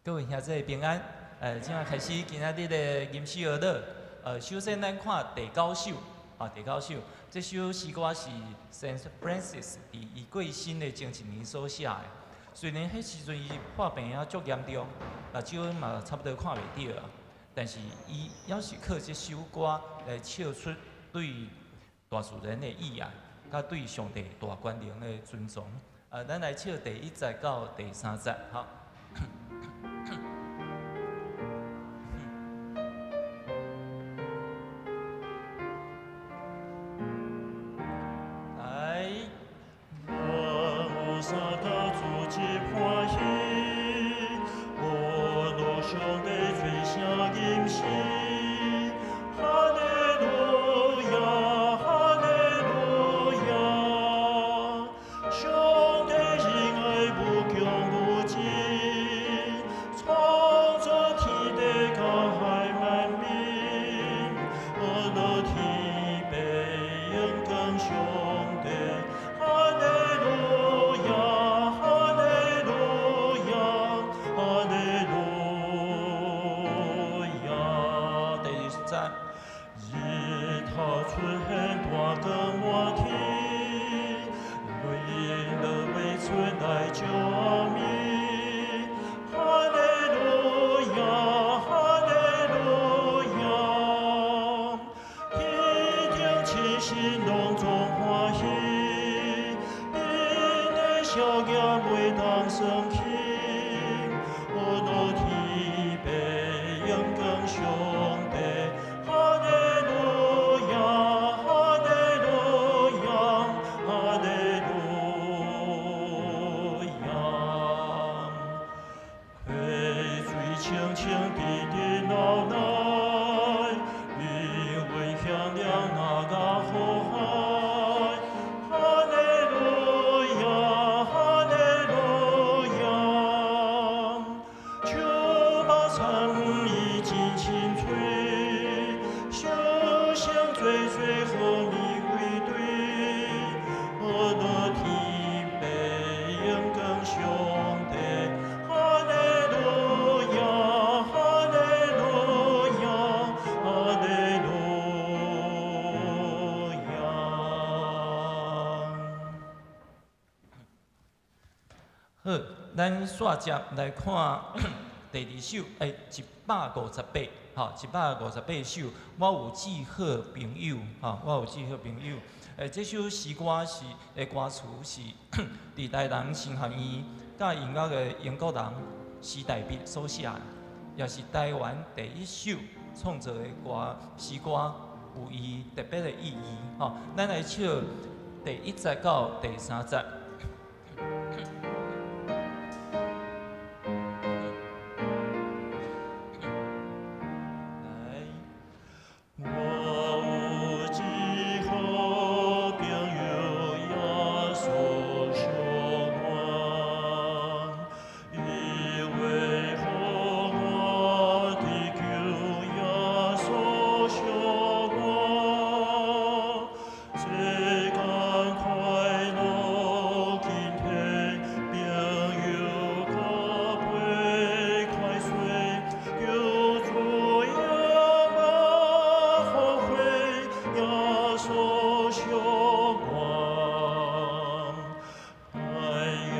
各位兄弟平安，這馬開始今仔日的吟詩學樂。首先咱看第九首，啊，第九首，這首詩歌是 Saint Francis 佇伊過身的前一年所寫的。雖然彼時陣伊破病啊足嚴重，目睭嘛差不多看袂著啊，但是伊猶是靠這首歌來唱出對大自然的意愛，佮對上帝大權能的尊崇。咱來唱第一節到第三節，好。來。我有三個主之歡喜，我樂上帝最聲吟詩，哈利路亞，哈利路亞，上帝仁愛無窮無盡，創造天地佮海萬民，阿樂天父榮光上帝，哈利路亞，哈利路亞，哈利路亞。第二節。日頭出現大光滿天，雷落月出來照暗暝。哈利路亞，哈利路亞，天頂千神攏總歡喜，𪜶的小業袂當算起。阿樂天父榮光上帝，哈利路亞，哈利路亞，哈利路亞。溪水清清直直流來，靈魂響亮那個好海。哈利路亞，哈利路亞，樹木參與真清脆，小聲做做和你為對，阿樂天父榮光上帝，哈利路亞，哈利路亞，哈利路亞。好，咱煞接來看第二首，158，吼，158首。我有至好朋友，吼，我有至好朋友。這首詩歌是的歌詞是佇台南神學院佮音樂的英國人時代筆所寫的，也是台灣第一首創作的歌詩歌，有伊特別的意義。吼，咱來唱第一節到第三節。來。我有至好朋友耶穌相伴，伊為予我得救耶穌相伴，世間快樂今天朋友交陪快隨，求主也馬後悔耶穌相伴，還要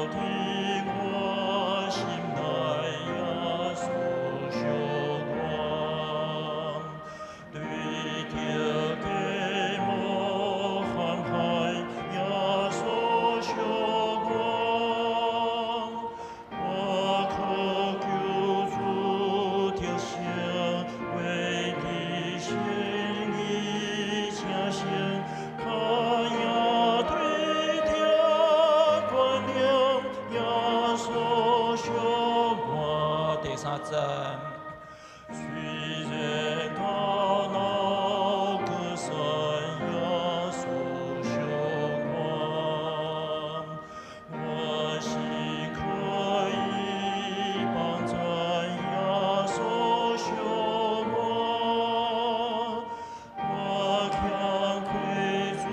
佇我心內耶穌相伴，對著計謀陷害耶穌相伴，我靠救主得勝，為得勝意成聖，較贏對著權能耶穌相伴。第三節。雖然到老高山耶穌相伴，我心可以幫贊耶穌相伴，我強虧主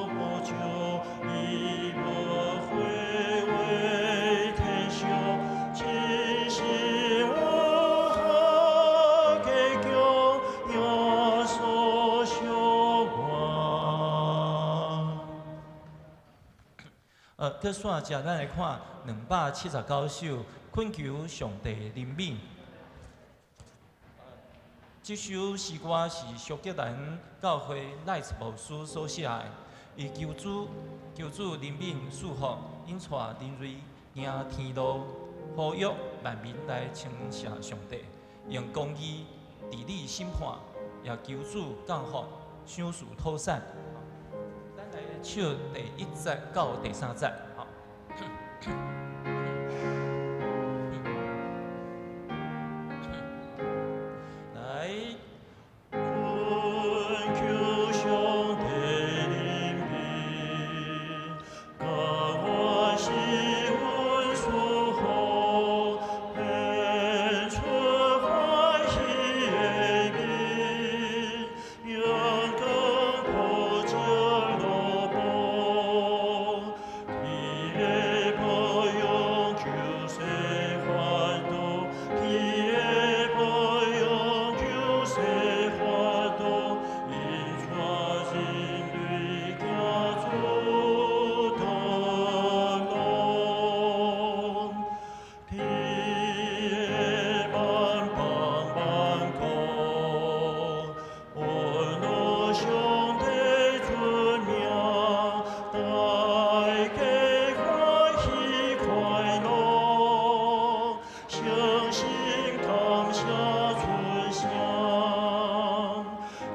無救，伊無悔為天上，真心閣紲接咱來看279首，懇求上帝憐憫。這首詩歌是蘇格蘭教會賴茨牧師所寫的，伊求主求主憐憫賜福，引帶人類行天路，呼籲萬民來稱謝上帝，用公義治理審判，也求主降福，賞賜妥善。咱來唱第1節到第3節。好。來。懇求上帝憐憫，共我施恩賜福，顯出歡喜的面，陽光普照路步，天的保永救世法度，天的保永救世法度，引帶人類行主道路，天的萬邦萬國，歡樂上帝尊名，大家歡喜快樂，誠心感謝出聲，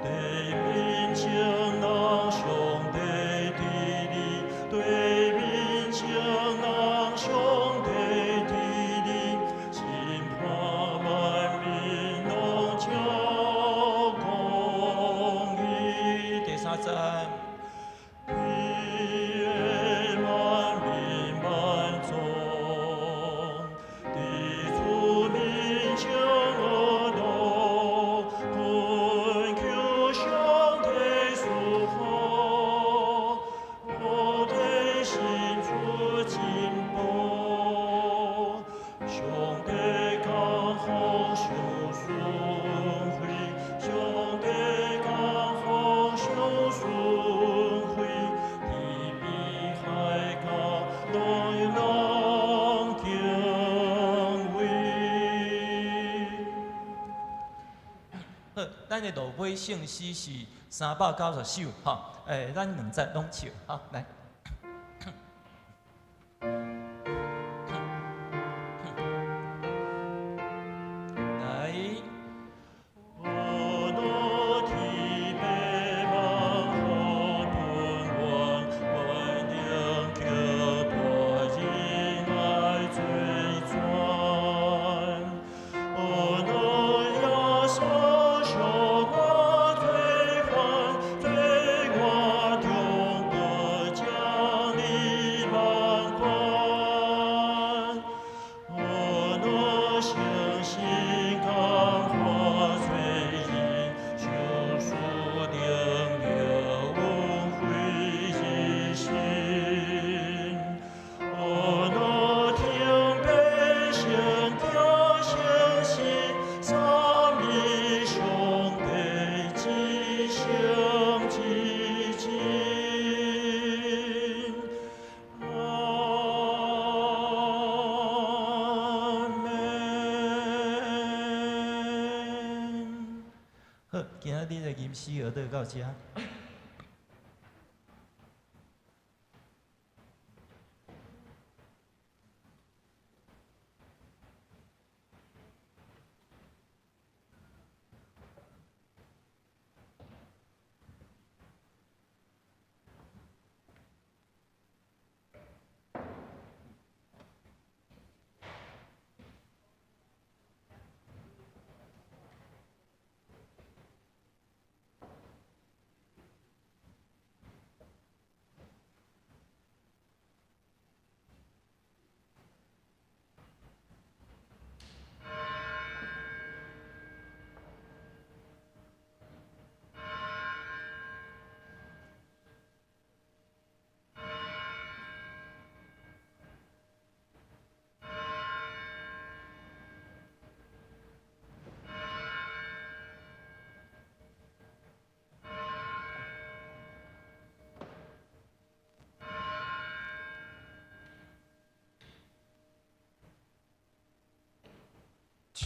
地面前人上帝治理，地面前人上帝治理，審判萬民攏照公義。第3節。天的萬民萬眾，佇主面前阿樂，懇求上帝賜福，普天心出進步，上帝降福賞賜惠，上帝降福賞賜惠，天邊海角攏有人敬畏。好，咱的落尾聖詩是390首，吼，咱2節攏唱，好，來。來。阿樂天父萬福本願，萬靈叫大仁愛最全。阿樂耶穌贖我罪犯，罪我中得獎勵萬關。阿樂誠心感化罪人，賞賜靈了恩惠一心。阿樂聽百姓行聖事，讚美上帝至聖至真。阿門。好，今仔日的吟詩學就到遮。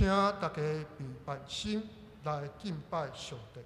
請大家備辦心來敬拜上帝。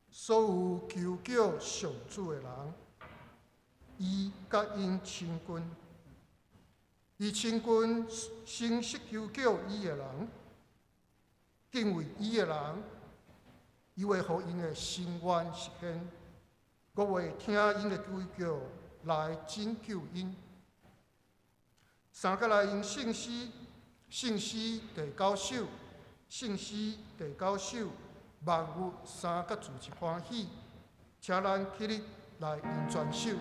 所有求叫上主的人，伊佮𪜶親近，伊親近誠實求叫伊的人，敬畏伊的人，伊會予𪜶的心願實現，閣會聽𪜶的求叫來拯救𪜶。三個來用聖詩，聖詩第九首，聖詩第九首。萬物三個字一歡喜，請咱起立來用全首。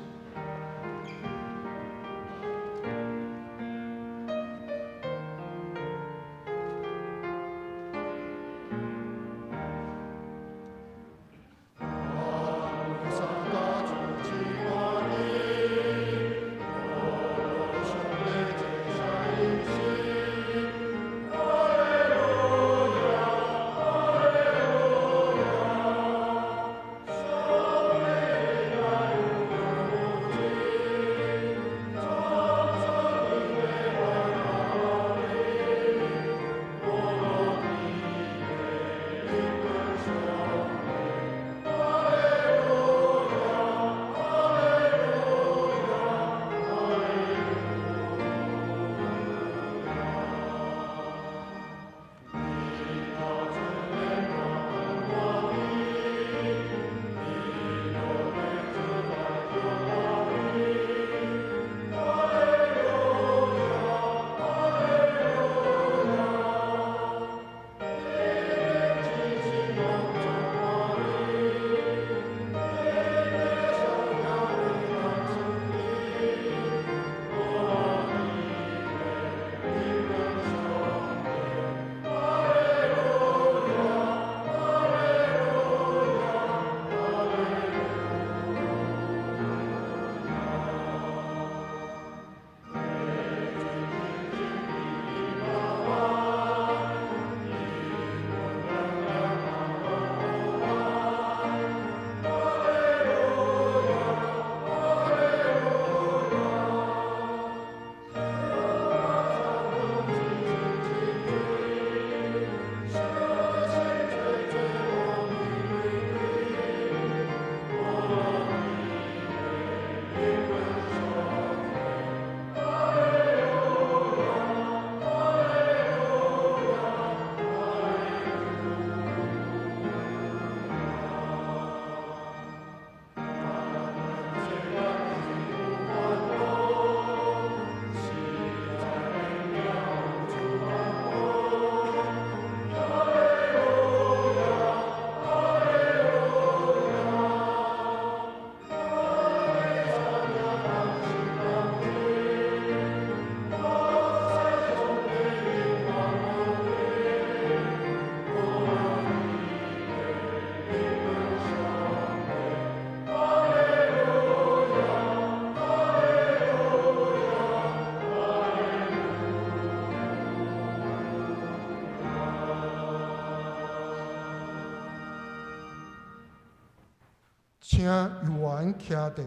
請有緣徛地，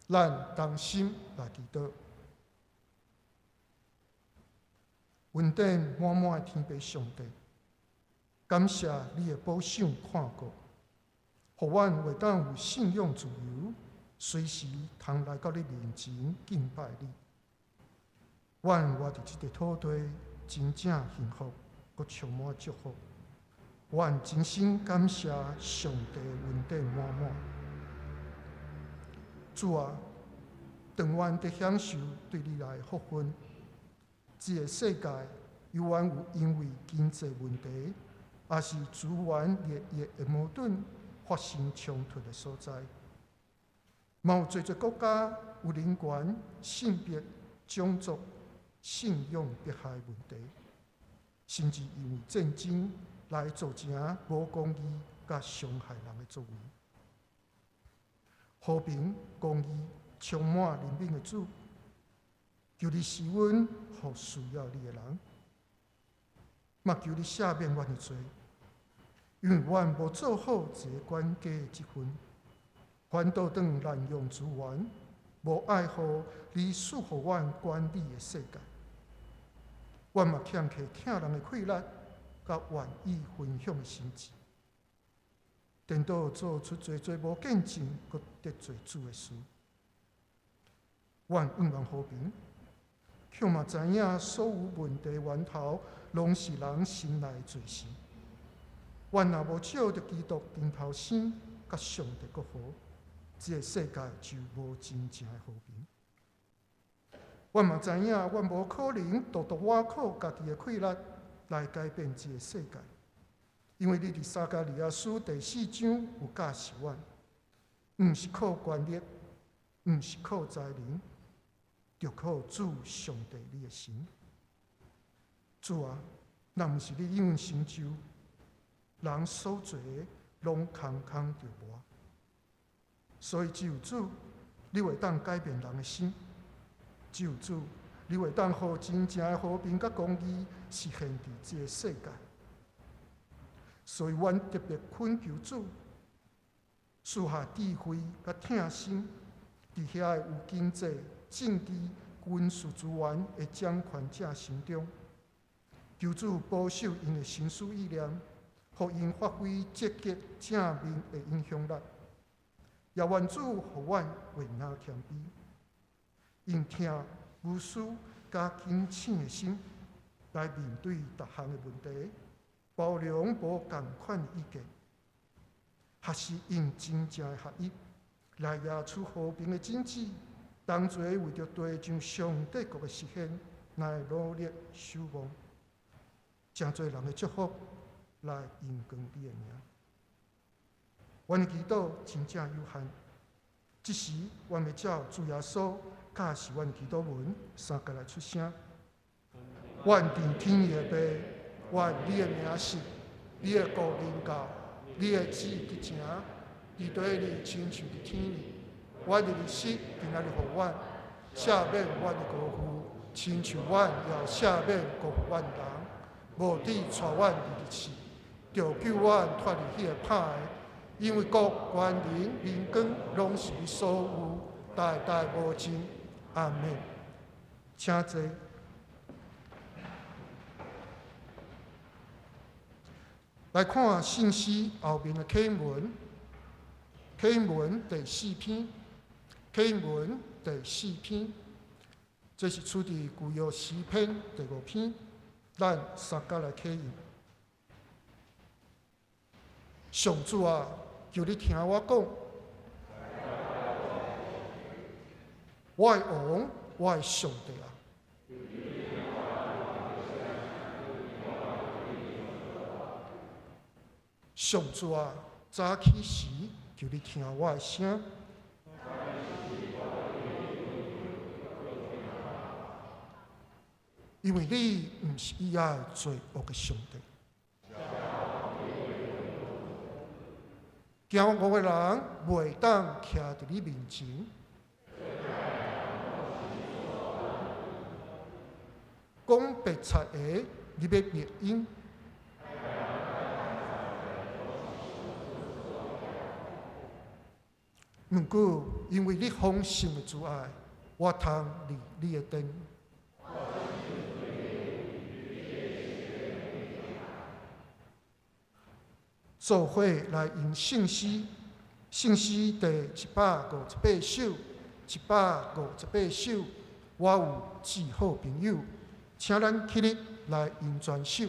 咱同心來祈禱。恩典滿滿的天父上帝，感謝你的保守看顧，予阮會當有信仰自由，隨時通來到你面前敬拜你。阮活佇這個土地，真正幸福，閣充滿祝福。阮真心感謝上帝恩典滿滿。主啊，當阮佇享受對你來的福分，這個世界猶原有因為經濟問題，抑是資源利益的矛盾發生衝突的所在。嘛有濟濟國家有人權、性別、種族、信仰迫害問題，甚至因為戰爭來造成無公義佮傷害人的作為。和平、公義充滿憐憫的主，求你施恩予需要你的人，嘛求你赦免阮的罪，因為阮無做好這个管家的職分，反倒轉濫用資源，無愛護你賜予阮管理的世界。阮嘛欠缺疼人的氣力，佮願意分享的心志，顛倒做出濟濟無見證，閣得罪主的事。阮向望和平，卻嘛知影所有問題源頭，攏是人心內的罪性。阮若無照著基督重頭生，佮上帝國和，這個世界就無真正的和平。阮嘛知影，阮無可能獨獨倚靠家己的氣力來改變這個世界，因為你佇撒迦利亞書第四章有教示阮，毋是靠權力，毋是靠才能，著靠主上帝你的神。主啊，若毋是你應允成就，人所做的攏空空著無。所以只有主，你會當改變人的心；只有主，你會當予真正的和平佮公義實現佇這個世界。所以，阮特別懇求主，賜下智慧佮疼心，佇遐個有經濟、政治、軍事資源的掌權者心中，求主保守𪜶的心思意念，予𪜶發揮積極正面的影響力。也願主予阮會當謙卑，用疼、無私、佮警醒的心來面對逐項的問題，包容無仝款的意見，學習用真正的合一來攑出和平的種子，同齊為著地上上帝國的實現來努力守望，成做人的祝福來榮光你的名。阮的祈禱真正有限，這時阮欲照主耶穌教示阮祈禱文，三共來出聲。阮佇天的父，願你的名聖，你的國臨到，你的旨意得成，佇地裡親像佇天裡。阮的日食今仔日予阮，赦免阮的過負，親像阮也赦免過負阮人。無得帶阮入去試，著救阮脫離彼个歹的。因為國、權能、榮光，攏是你所有，代代無盡。阿們。請坐。來看聖詩後面的啟文，啟文第四篇，啟文第四篇，這是出自舊約詩篇第五篇，咱三共來啟用。上主啊，求你聽我講，我的王，我的上帝啊！上主啊，早起時求你聽我的聲。因為你毋是喜愛罪惡的上帝。驚惡的人袂當徛佇你面前。講白賊的，你欲滅𪜶。毋過，因為你豐盛的慈愛，我通入你的殿。做伙來吟聖詩，聖詩第158首，158首，我有至好朋友，請咱起立來吟全首。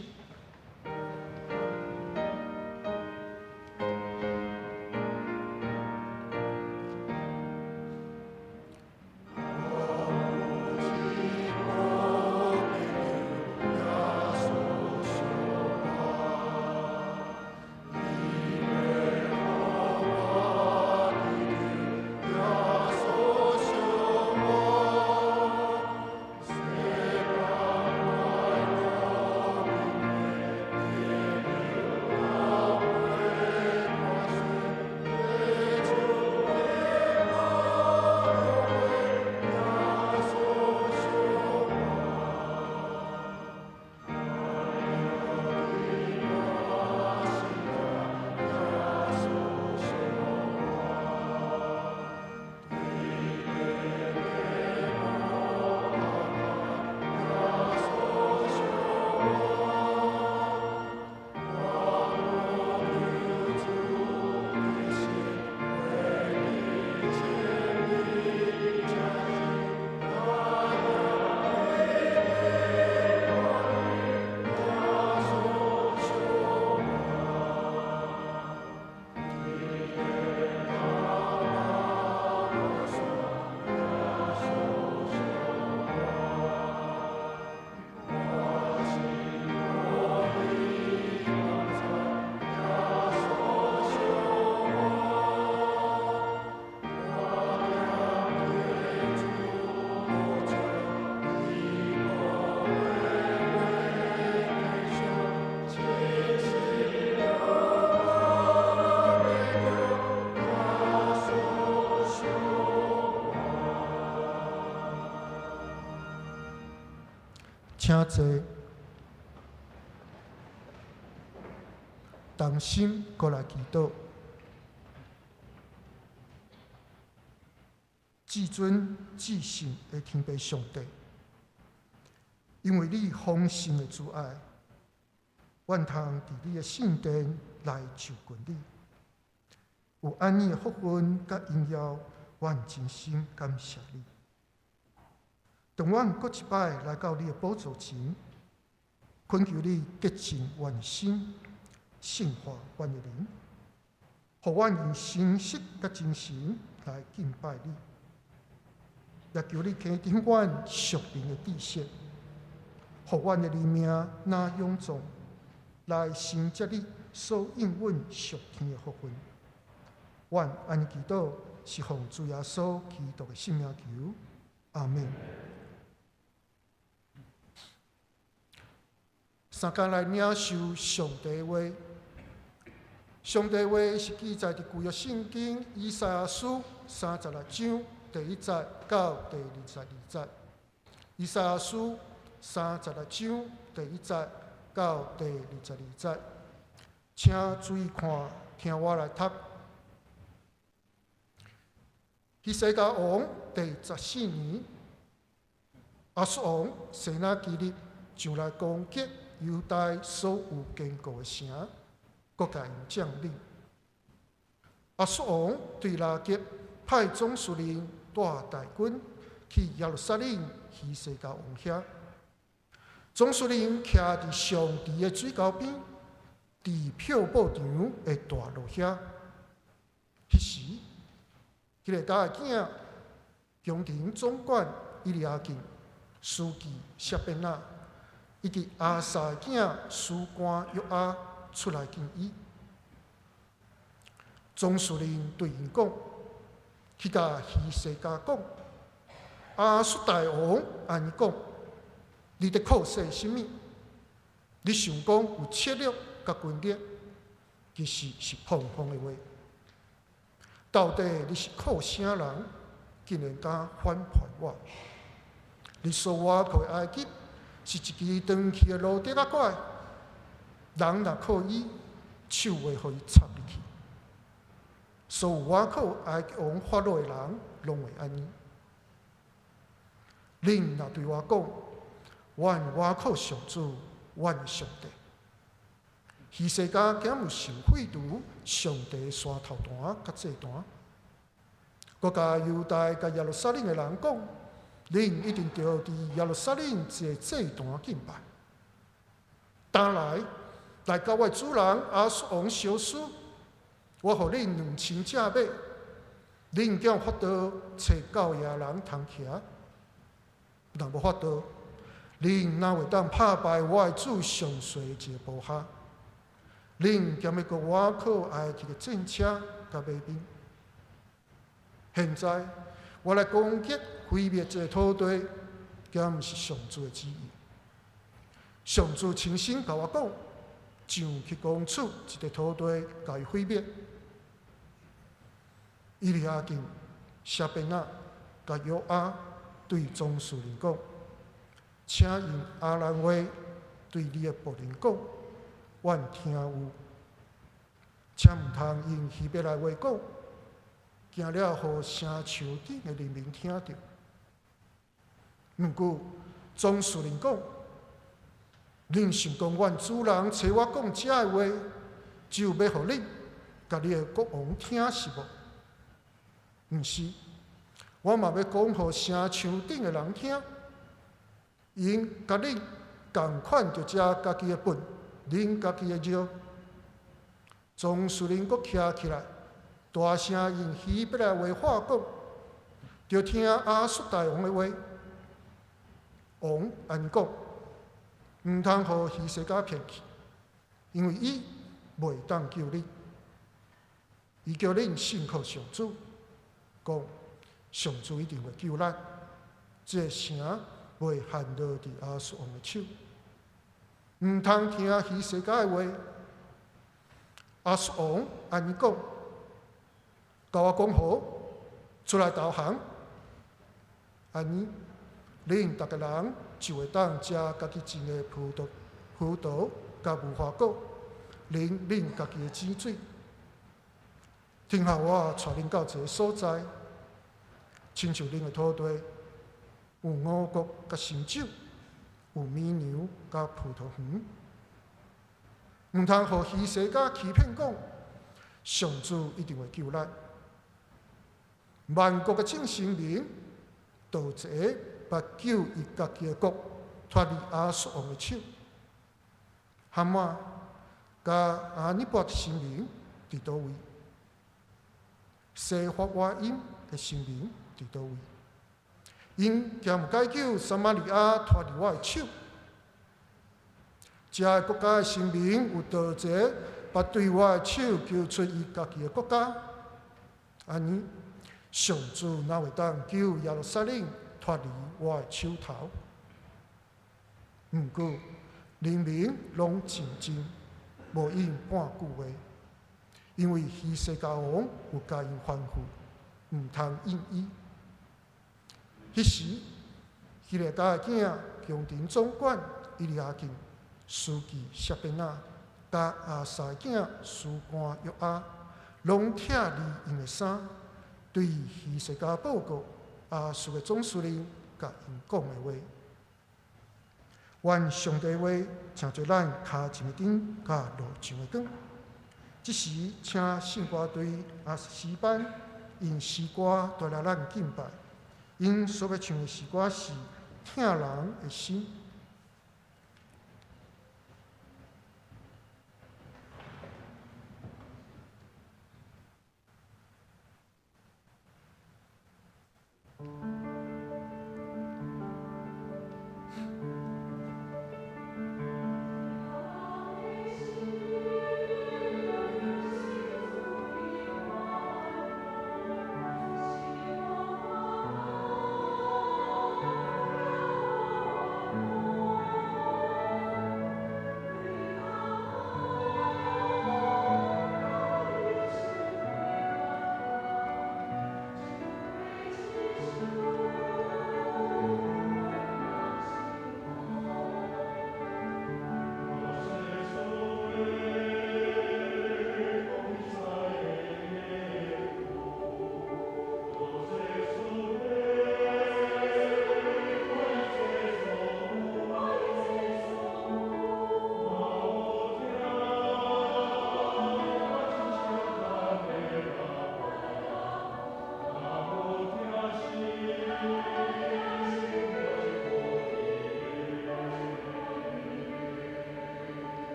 請坐，同心閣來祈禱。至尊至聖的天父上帝，因為你豐盛的慈愛，阮通佇你的聖殿來就近你，有按呢的福分佮榮耀，阮真心感謝你。當阮閣一擺來到你的寶座前，懇求你潔淨阮的心，聖化阮的靈，予阮用誠實佮真誠來敬拜你，也求你加添阮屬靈的知識，予阮的靈命若勇壯，來承接你所應允屬天的福分。阮按呢祈禱，是奉主耶穌基督的聖名求，阿們。三工來領受上帝話，上帝話是記載佇舊約聖經以賽亞書36章第1節到第22節。以賽亞書36章第1節到第22節，請注意看，聽我來讀。希西家王第14年，亞述王西拿基立上來攻擊猶大所有堅固的城，閣共𪜶佔領。亞述王對拉結派總司令帶大軍去耶路撒冷希西家王遐。總司令徛佇上池的水溝邊，佇漂布場的大路遐。彼時，彼个家的囝，宮廷總管以利亞敬、書記舍便那，以及亞薩的囝司官約阿出來見伊。總司令對𪜶講：去共希西家講，亞述大王按呢講，你佇靠勢啥物？你想講有策略佮軍力，其實是膨風的話。到底你是靠啥人，竟然敢反叛我？你所倚靠的埃及是一支斷去的蘆竹仔拐，人若靠伊，手會予伊插入去。所有倚靠埃及王法老的人，攏會按呢。恁若對我講，阮倚靠上主，阮的上帝。希西家敢有受廢除上帝山頭壇佮祭壇？閣共猶大佮耶路撒冷的人講，恁一定著佇耶路撒冷這个祭壇敬拜。轉來，來佮我主人亞述王相輸，我予恁2000隻馬，恁敢有法度揣夠野人通騎？若無法度，恁哪會當拍敗我的主上帥一个部下？恁敢欲閣倚靠埃及的戰車佮馬兵？現在我來攻擊毀滅這个土地，敢毋是上主的旨意？上主親身共我講，上去攻取這个土地，共伊毀滅。以利亞敬、舍便那、佮約阿對總司令講，請用亞蘭話對你的僕人講，阮聽有。請毋通用希伯來話講，驚了予城牆頂的人民聽著。毋過總司令講，恁想講阮主人揣我講這个話，只有欲予恁佮你的國王聽是無？毋是，我嘛欲講予城牆頂的人聽，𪜶佮恁仝款著食家己的糞，啉家己的尿。總司令閣徛起來，大聲用希伯來話話講，著聽亞述大王的話。王按呢講，毋通予希西家騙去，因為伊袂當救恁。伊叫恁信靠上主，講上主一定會救咱。這个城袂陷落佇亞述王的手。毋通聽希西家的話。亞述王按呢講，共我講和，出來投降。按呢，恁逐个人就會當食家己種的葡萄佮無花果，啉恁家己的井水。聽候我帶恁到一个所在，親像恁的土地，有五穀佮新酒，有綿羊佮葡萄園。毋通予希西家欺騙講，上主一定會救咱。萬國的眾神明，佗一个捌救伊家己的國脫離亞述王的手。哈馬佮亞尼拔的神明佇佗位？西法瓦音的神明佇佗位？𪜶敢有解救撒瑪利亞脫離我的手？這个國家的神明有佗一个捌對我的手救出伊家己的國家？按呢，上主哪會當救耶路撒冷脫離我的手頭？毋過人民攏靜靜，無應半句話，因為希西家王有共𪜶吩咐，毋通應伊。彼時，希勒家的囝宮廷總管以利亞敬、書記舍便那、佮亞薩的囝司官約阿，攏拆離𪜶的衫，對希西家報告亞述的總司令共𪜶講的話。願上帝話，成做咱跤前的燈，佮路上的光。這時，請聖歌隊亞詩班用詩歌帶來咱敬拜。𪜶所欲唱的詩歌是《疼人的心》。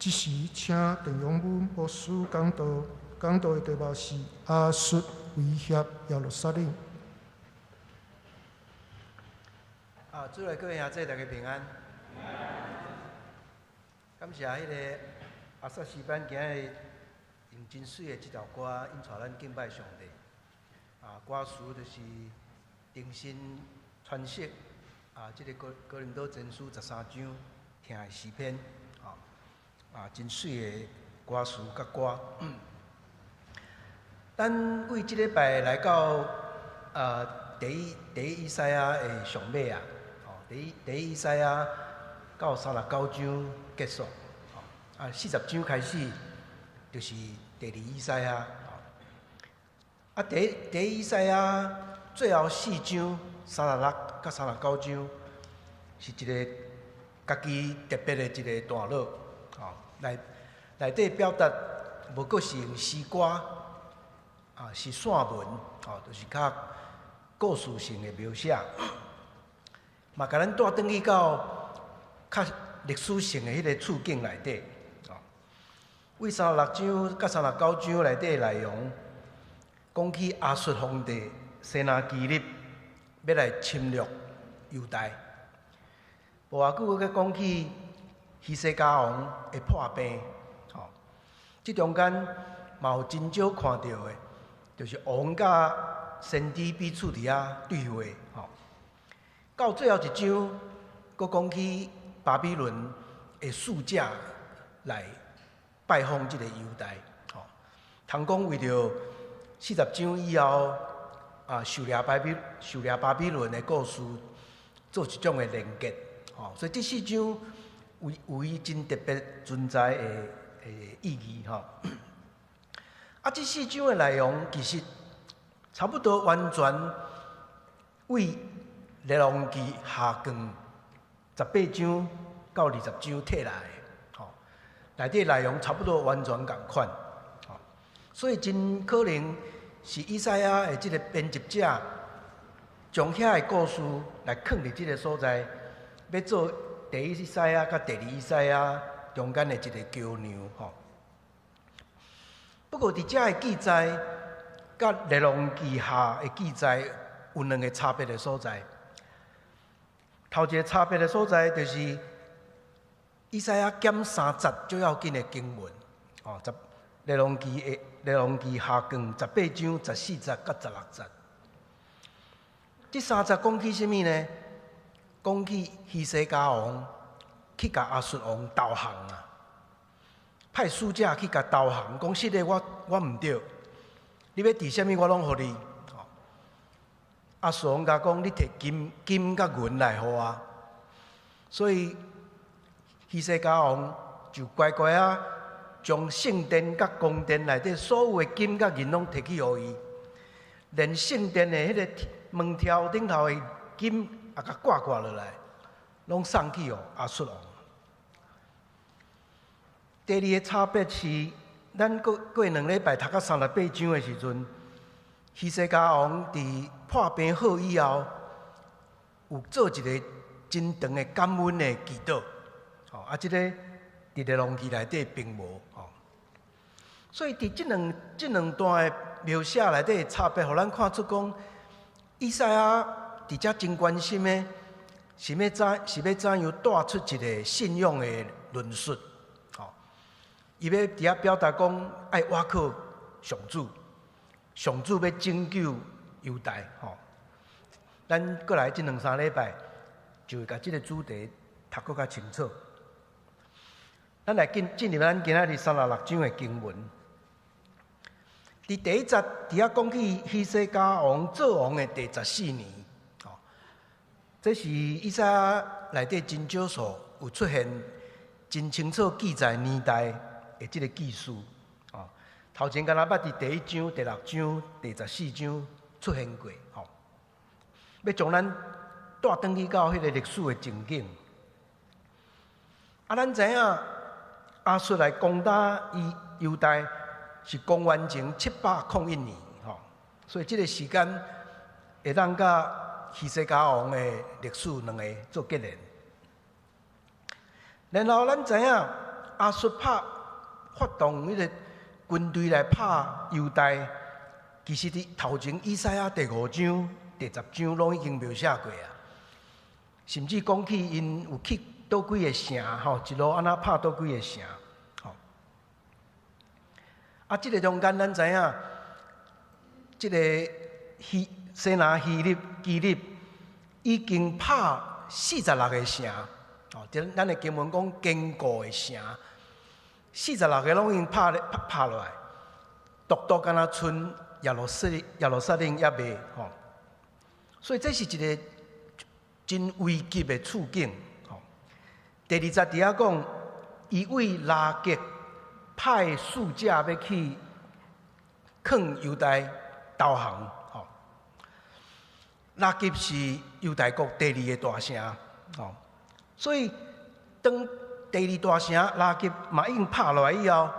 這時請鄧永文牧師講道，講道的題目是亞述威脅耶路撒冷。啊，主內各位兄弟，大家平安。感謝彼個阿薩詩班今日用真媠的這首歌，引帶咱敬拜上帝。啊，歌詞就是重新詮釋啊，這個哥哥林多前書13章聽的詩篇，啊，真媠的歌詞佮歌。咱為這禮拜來到啊第一以賽亞的上尾啊，吼，第一以賽亞到39章結束，啊，40章開始就是第二以賽亞，啊，第一以賽亞最後四章36佮39章是一个家己特別的一个段落，吼，內底表達無閣是用詩歌，啊，是散文，吼，就是較故事性的描寫，嘛，共咱帶轉去到較歷史性的彼个處境內底，吼，為36章佮39章內底內容，講起亞述皇帝西拿基立欲來侵略猶大，無偌久閣講起希西家王的破病，吼，這中間嘛有真少看著的，就是王佮先知彼此佇遐對話，吼。到最後一章，閣講起巴比倫的使者來拜訪這个猶大，吼。通講為著40章以後啊，受掠巴比倫的故事做一種的連結，吼。所以這四章有伊真特別存在的意義，吼。啊，這四章的內容其實差不多完全為列王紀下卷18章到20章提來的，吼，內底內容差不多完全仝款，吼，所以真可能是以賽亞的這个編輯者將遐个故事來囥佇這个所在，欲做第一以賽亞佮第二以賽亞中間的一个橋梁，吼。不過佇遮的記載，佮列王紀下的記載有兩个差別的所在。頭一个差別的所在，就是以賽亞減三節最要緊的經文，哦，列王紀下卷18章14節佮16節。這三節講起啥物呢？講起希西家王去共亞述王投降啊，派使者去共投降，講實的我毋對，你欲提啥物我攏予你。亞述王共講，你提金佮銀來予我，所以希西家王就乖乖仔將聖殿佮宮殿內底所有的金佮銀攏提去予伊，連聖殿的彼個門柱頂頭的金也共掛掛落來，攏送去予亞述王。第二個差別是，咱過2禮拜讀到38章的時陣，希西家王佇破病好以後，有做一个真長的感恩的祈禱，吼啊，這个佇列王紀內底並無，吼。所以佇這兩段的描寫內底的差別，予咱看出講，以賽亞佇遮真關心的，是欲怎樣帶出一个信仰的論述，吼。伊欲佇遐表達講，愛倚靠上主，上主欲拯救猶大，吼。咱過來這兩三禮拜，就會共這个主題讀閣較清楚。咱來進入咱今仔日36章的經文。佇第一節，佇遐講起希西家王做王的第14年，吼，這是以賽亞內底真少數有出現真清楚記載年代的這个記事，吼。頭前敢若捌佇第一章、第六章、第14章出現過，吼。欲將咱帶轉去到彼个歷史的情景。啊，咱知影亞述來攻打伊猶大是公元前701年，吼，所以這个時間會當佮希西家王的歷史兩个做結連。然後咱知影亞述拍發動彼個軍隊來拍猶大，其實佇頭前以賽亞第五章、第十章攏已經描寫過啊。甚至講起𪜶有去佗幾個城，吼，一路按怎拍佗幾個城，吼。啊，這個中間咱知影，這個希西拿希律基立已經拍四十六個城，哦，咱的經文講堅固的城，四十六個攏已經拍咧拍拍落來，獨獨敢若賰耶路撒冷猶未吼，所以這是一個真危急的處境。吼，第二節佇遐講，伊為拉結派使者欲去勸猶大投降。吼，拉結是猶大國第二个大城，吼，所以當第二大城拉結嘛已經拍落來以後，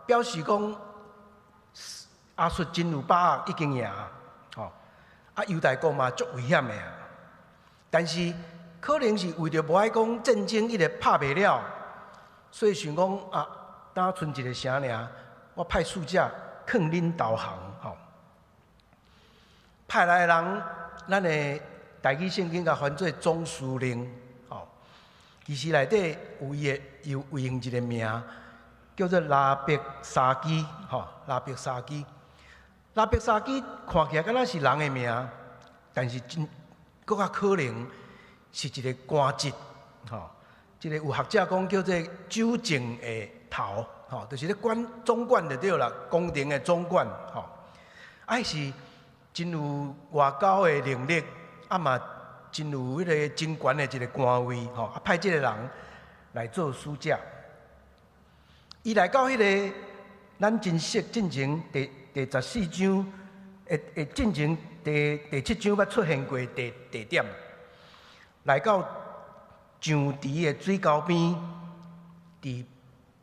表示講亞述真有把握已經贏，吼，啊猶大國嘛足危險的啊。但是可能是為著無愛講戰爭一直拍袂了，所以想講啊，焦賰一个城爾，我派使者勸恁投降，吼。派來的人，咱的台語聖經共翻做總司令，吼。其實內底有伊的有有用一个名，叫做拉伯沙基，吼，拉伯沙基。拉伯沙基看起來敢若是人的名，但是真閣較可能是一个官職，吼。這个有學者講叫做酒政的頭，吼，就是咧管總管就對啦，宮廷的總管，吼。啊，是真有外交的能力，啊嘛真有彼个真懸的一个官位，吼。啊，派這个人來做使者。伊來到彼个咱真熟進前第十四章，會進前第七章捌出現過地地點，來到上池的水溝邊，佇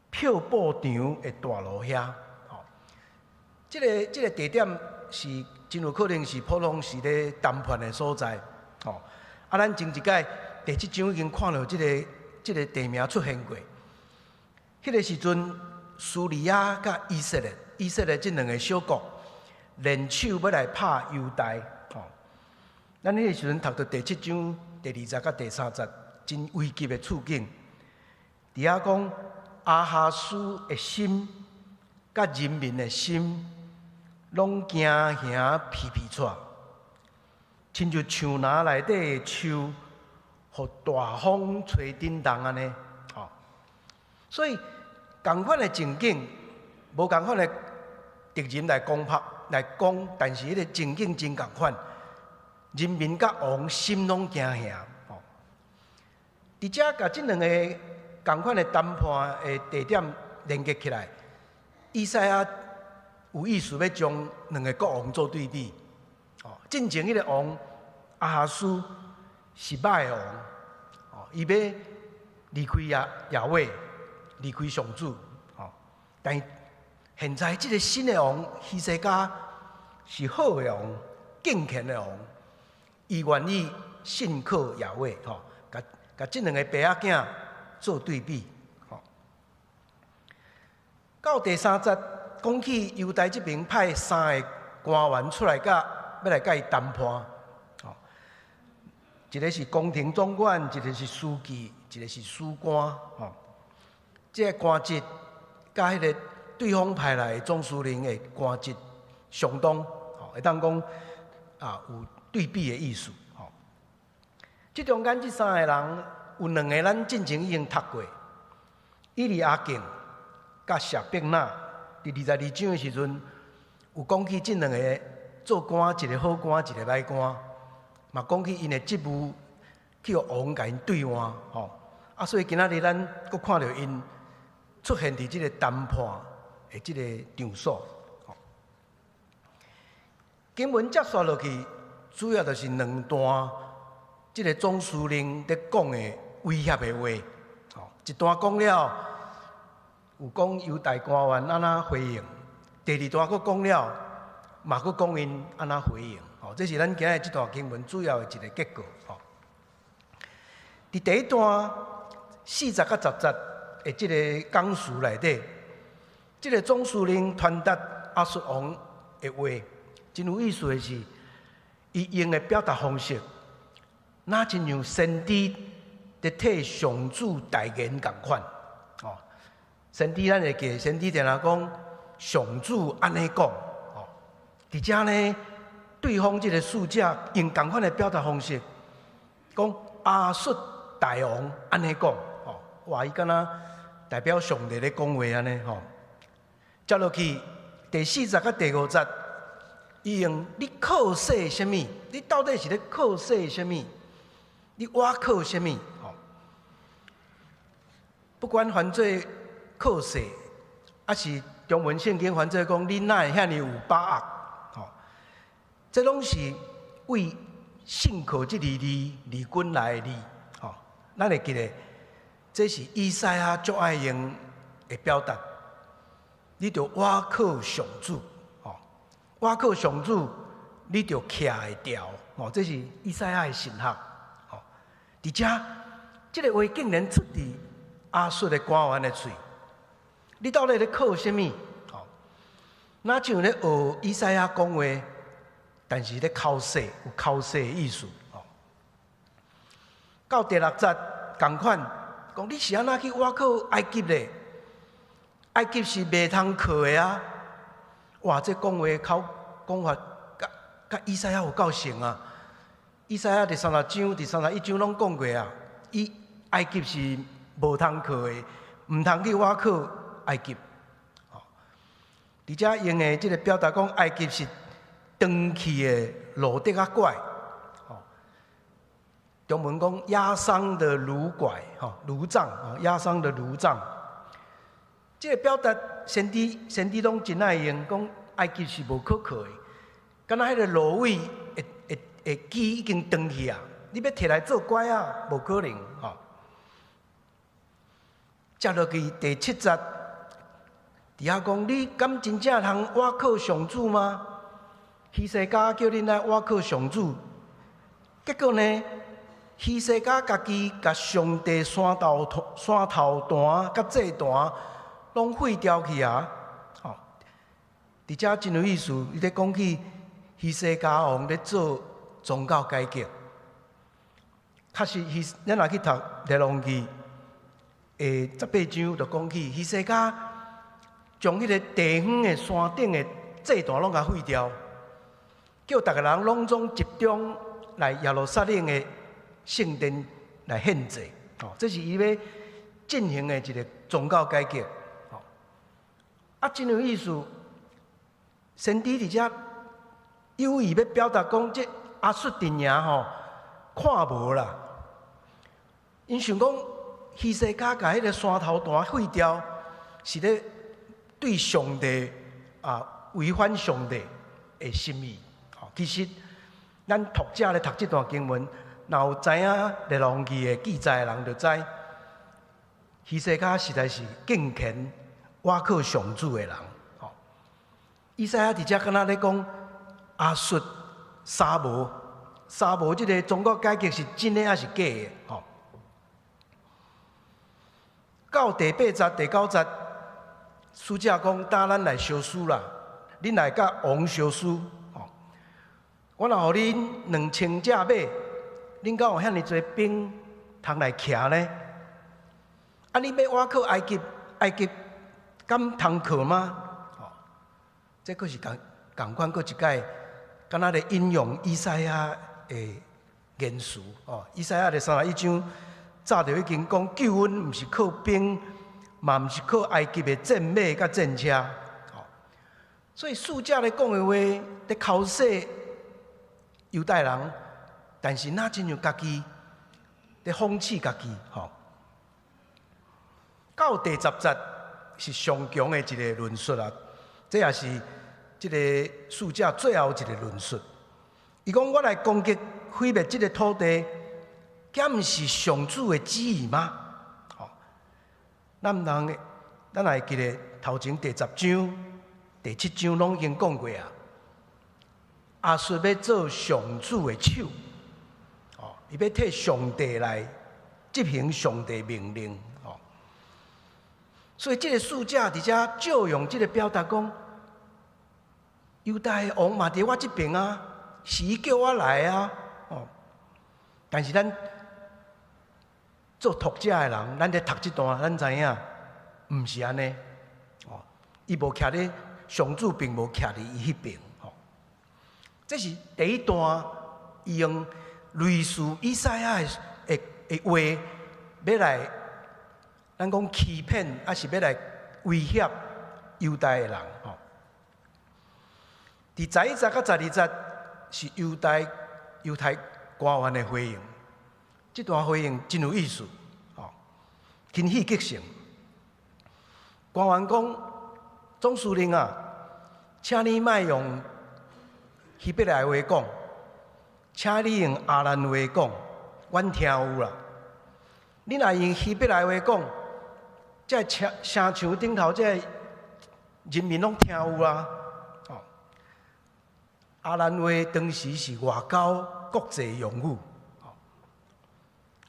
漂布場的大路遐，吼，這个地點是真有可能是普通時咧談判的所在，吼。啊，咱前一擺第七章已經看著這个地名出現過，彼个時陣，敘利亞佮以色列，以色列這兩个小國聯手欲來拍猶大，吼。咱彼个時陣讀著第七章第二節佮第三節，真危急的處境。佇遐講亞哈斯的心佮人民的心，攏驚嚇皮皮掣，親像樹林內底的樹，予大風吹振動按呢，吼。所以仝款的情景，無仝款的敵人來攻拍來攻，但是彼个情景真仝款，人民佮王心攏驚嚇。吼，佇遮共這兩个仝款的談判的地點連結起來，以賽亞有意思欲將兩个國王做對比。哦，進前彼个王亞哈斯是歹的王，哦，伊欲離開耶和華，離開上主，哦，但是現在這个新的王希西家是好的王，敬虔的王，伊願意信靠耶和華，吼，共共這兩个爸仔囝做對比，吼。到第三節講起猶大這邊派三个官員出來，佮欲來佮伊談判，吼，一个是宮廷總管，一个是書記，一个是史官，吼。這个官職佮彼个對方派來的總司令的官職相當，吼，會當講啊有對比的意思，吼。這中間這三个人有兩个咱進前已經讀過，以利亞敬佮舍伯那，佇二十二章的時陣有講起這兩个做官，一个好官，一个歹官，嘛講起𪜶的職務去予王共𪜶兌換，吼。啊，所以今仔日咱閣看著𪜶出現佇這个談判的這个場所。經文接續落去，主要就是兩段，這个總司令佇講的威脅的話。吼，一段講了，有講猶大官員按怎回應；第二段閣講了，嘛閣講𪜶按怎回應。吼，這是咱今日這段經文主要的一个結構。吼，佇第一段四節佮十節，的這个講詞內底，這个總司令傳達亞述王的話，真有意思的是，伊用的表達方式，若親像先知佇替上主代言仝款。哦，先知咱會記，先知定定講上主按呢講，哦，佇遮呢，對方這个使者用仝款的表達方式，講亞述大王按呢講，哦，哇，伊敢若代表上帝咧講話按呢吼。接落去第四節佮第五節，伊用你靠勢啥物？你到底是咧靠勢啥物？你倚靠啥物？吼，不管翻做靠勢，抑是中文聖經翻做講，你哪會遐爾有把握？吼，這攏是為信靠這个字而滾來的字。吼，咱會記得，這是以賽亞足愛用的表達。你著倚靠上主，吼，倚靠上主，你就徛會牢，吼，這是以賽亞的神學，吼。佇遮，這个話竟然出佇亞述的官員的喙，你到底咧靠啥物？吼，若像咧學以賽亞講話，但是咧剾洗，有剾洗的意思，吼。到第六節仝款，講你是按怎去倚靠埃及咧？埃及是袂通靠的啊！哇，這講話口講法，佮佮以賽亞有夠像啊！以賽亞佇三十章、佇31章攏講過啊，伊埃及是無通靠的，毋通去倚靠埃及。吼，佇遮用的這个表達講，埃及是斷去的蘆竹仔拐，吼，中文講壓傷的蘆拐，吼，蘆杖，壓傷的蘆杖。這个表達先知先知攏真愛用，講埃及是無可靠的，敢若彼个蘆葦的的的枝已經斷去啊，你欲提來做拐仔，無可能吼。接落去第七節，佇遐講，你敢真正通倚靠上主嗎？希西家叫恁來倚靠上主，結果呢？希西家家己共上帝山頭山頭壇佮祭壇攏廢掉去啊！吼，佇遮真有意思，伊咧講起希西家王咧做宗教改革，確實希，咱若去讀《列王記》的18章，就講起希西家將彼个地方的山頂的祭壇攏共廢掉，叫逐个人攏總集中來耶路撒冷的聖殿來獻祭，吼，這是伊欲進行的一个宗教改革。啊，真有意思。先知佇遮有意欲表達講，這亞述陣營吼看無啦。𪜶想講希西家共彼个山頭壇廢掉，是咧對上帝啊違反上帝的心意。吼，其實咱讀者咧讀這段經文，若有知影列王記的記載的人，就知希西家實在是敬虔倚靠上主的人。吼，以賽亞佇遮敢若咧講亞述沙無沙無這个宗教改革是真的抑是假的？吼，到第八節、第九節，使者講：今咱來相輸啦，恁來佮王相輸。吼，我若予恁2000隻馬，恁敢有遐爾濟兵通來騎呢？啊，你欲倚靠埃及，埃及敢通靠嗎？吼，這閣是仝仝款，閣一擺，敢若咧引用以賽亞的言辭。哦，以賽亞佇31章早就已經講救恩毋是靠兵，嘛毋是靠埃及的戰馬佮戰車。吼，所以使者咧講的話，咧剾洗猶大人，但是若親像家己咧諷刺家己，吼。到第十節是上強的一个論述啊，這也是這个使者最後一个論述。伊講：我來攻擊毀滅這个土地，敢毋是上主的旨意嗎？吼，咱毋通，咱會記得頭前第十章、第七章攏已經講過啊。亞述欲做上主的手，哦，伊欲替上帝來執行上帝命令，哦。所以這个使者佇遮借用這个表達講，猶大的王嘛佇我這爿啊，是伊叫我來啊。哦，但是咱做讀者的人，咱咧讀這段，咱知影，毋是按呢。哦，伊無徛咧，上主並無徛佇伊彼爿。吼，這是第一段，伊用類似以賽亞的話，欲來咱講欺騙，抑是欲來威脅猶大的人。吼，佇11節佮12節是猶太官員的回應，這段回應真有意思，吼，真戲劇性。官員講：總司令啊，請你莫用希伯來話講，請你用亞蘭話講，阮聽有啦。你若用希伯來話講，這城城牆頂頭這人民攏聽有啊。哦，亞蘭話當時是外交國際用語。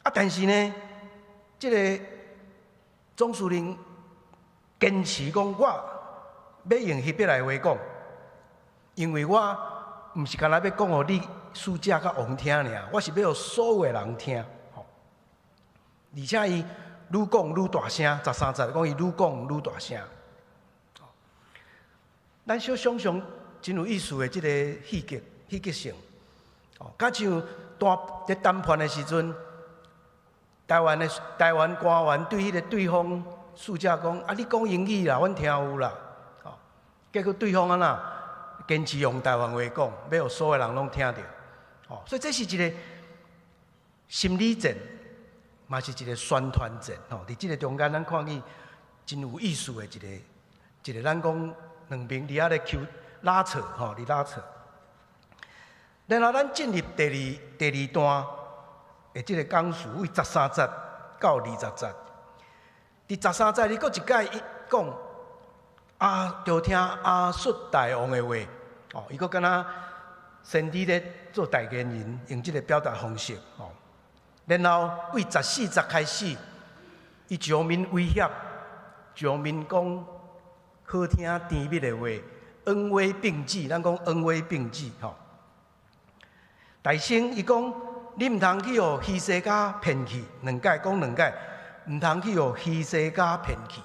啊，但是呢，這个總司令堅持講，我欲用希伯來話講，因為我毋是干焦欲講予你使者佮王聽爾，我是欲予所有的人聽。而且伊愈講愈大聲，13節講伊愈講愈大聲。咱小想像真有意思的這个戲劇性，哦，敢像佇談判的時陣，台灣官員對彼个對方使者講：啊，你講英語啦，阮聽有啦。哦，結果對方按怎堅持用台灣話講，欲予所有人攏聽著。哦，所以這是一个心理戰，嘛是一个宣傳戰。吼，佇這个中間，咱看見真有意思的一个，咱講兩邊佇遐咧搝拉扯，吼，佇拉扯。然後咱進入第二段的這个講述，為13節到20節。佇十三節，伊閣一擺伊講，啊，著聽亞述大王的話，哦，伊閣敢若先知咧做代言人，用這个表達方式，哦。然後為14節開始，伊上面威脅，上面講好聽甜蜜的話，恩威並濟，咱講恩威並濟，吼。大聲伊講，你毋通去予希西家騙去，兩擺講兩擺，毋通去予希西家騙去。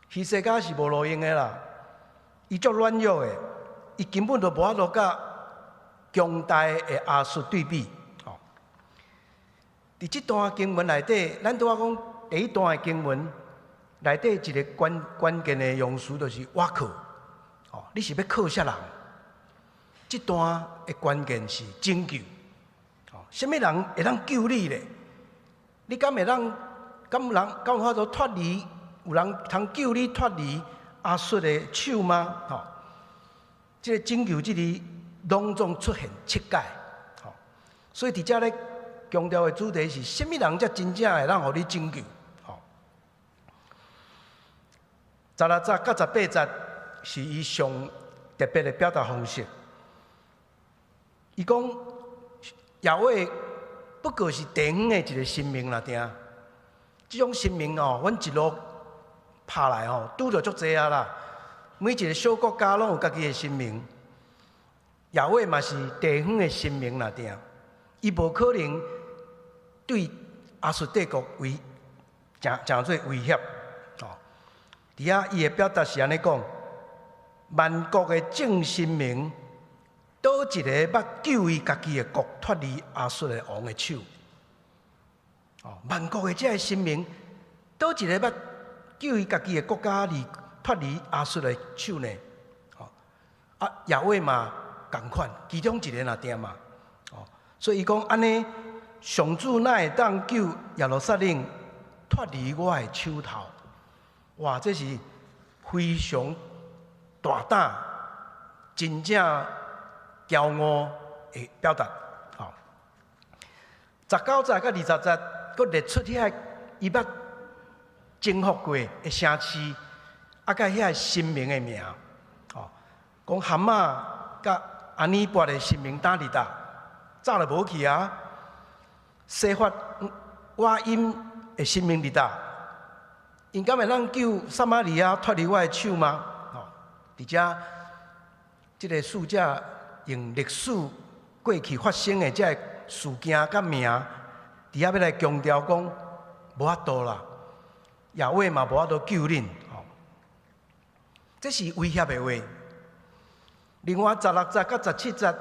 希西家是無路用的啦，伊足軟弱的，伊根本就無法度佮強大的亞述對比。吼，佇這段經文內底，咱拄仔講第一段的經文內底一个關鍵的用詞就是我靠，哦，你是欲靠啥人？這段的關鍵是拯救，哦，啥物人會當救你咧？你敢會當？敢有人敢有法度脫離？有人通救你脫離亞述的手嗎？吼，這个拯救這裡攏總出現七擺，吼，所以佇遮咧強調的主題是：啥物人才真正會當予你拯救？吼，16節佮18節是伊上特別的表達方式。伊講耶和華不過是地方的一个神明爾定，這種神明哦，阮一路拍來吼，拄著足濟啊啦。每一个小國家攏有家己的神明，耶和華嘛是地方的神明爾定，伊無可能對亞述帝國為誠做威脅。哦，佇遐伊的表達是按呢講：萬國的眾神明，佗一个捌救伊家己的國脫離亞述的王的手？哦，萬國的這个神明，佗一个捌救伊家己的國家離脫離亞述的手呢？哦，啊，耶和華嘛仝款，其中一个爾定嘛。哦，所以伊講按呢，上主哪會當救耶路撒冷脫離我的手頭？哇，這是非常大膽、真正驕傲的表達。吼，19節佮20節，閣列出遐伊捌征服過的城市，啊，佮遐神明的名。吼，講哈馬佮亞尼拔的神明佗佇佗，早就無去啊。西法瓦音的神明佇佗， 𪜶敢會當救撒瑪利亞脫離我的手嗎？吼，佇遮，這个使者用歷史過去發生的這个事件佮名，佇遐欲來強調講，無法度啦，耶和華嘛無法度救恁。吼，這是威脅的話。另外十六節佮十七節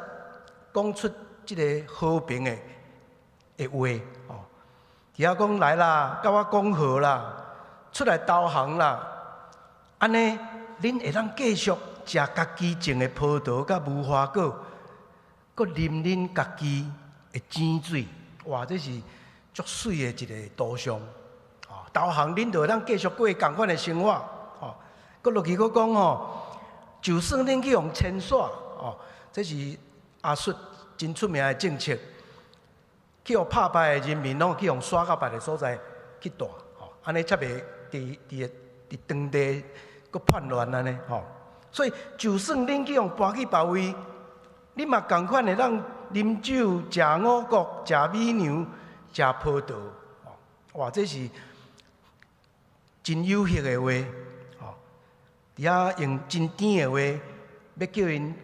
講出這个和平的話，吼，佇遐講來啦，佮我講和啦，出來投降啦，按呢，恁會當繼續食家己種的葡萄佮無花果，閣啉恁家己的井水。哇，這是足媠的一个圖像。哦，投降恁就會當繼續過仝款的生活。哦，閣落去閣講吼，就算恁去予遷徙，哦，這是亞述真出名的政策，去予拍敗的人民攏去予徙到別个所在去蹛，吼，按呢才袂佇當地閣叛亂按呢，吼。所以，就算恁去予搬去別位，你嘛仝款會當啉酒、食五穀、食美牛、食葡萄，哇！這是真誘惑的話，吼！佇遐用真甜的話，欲叫𪜶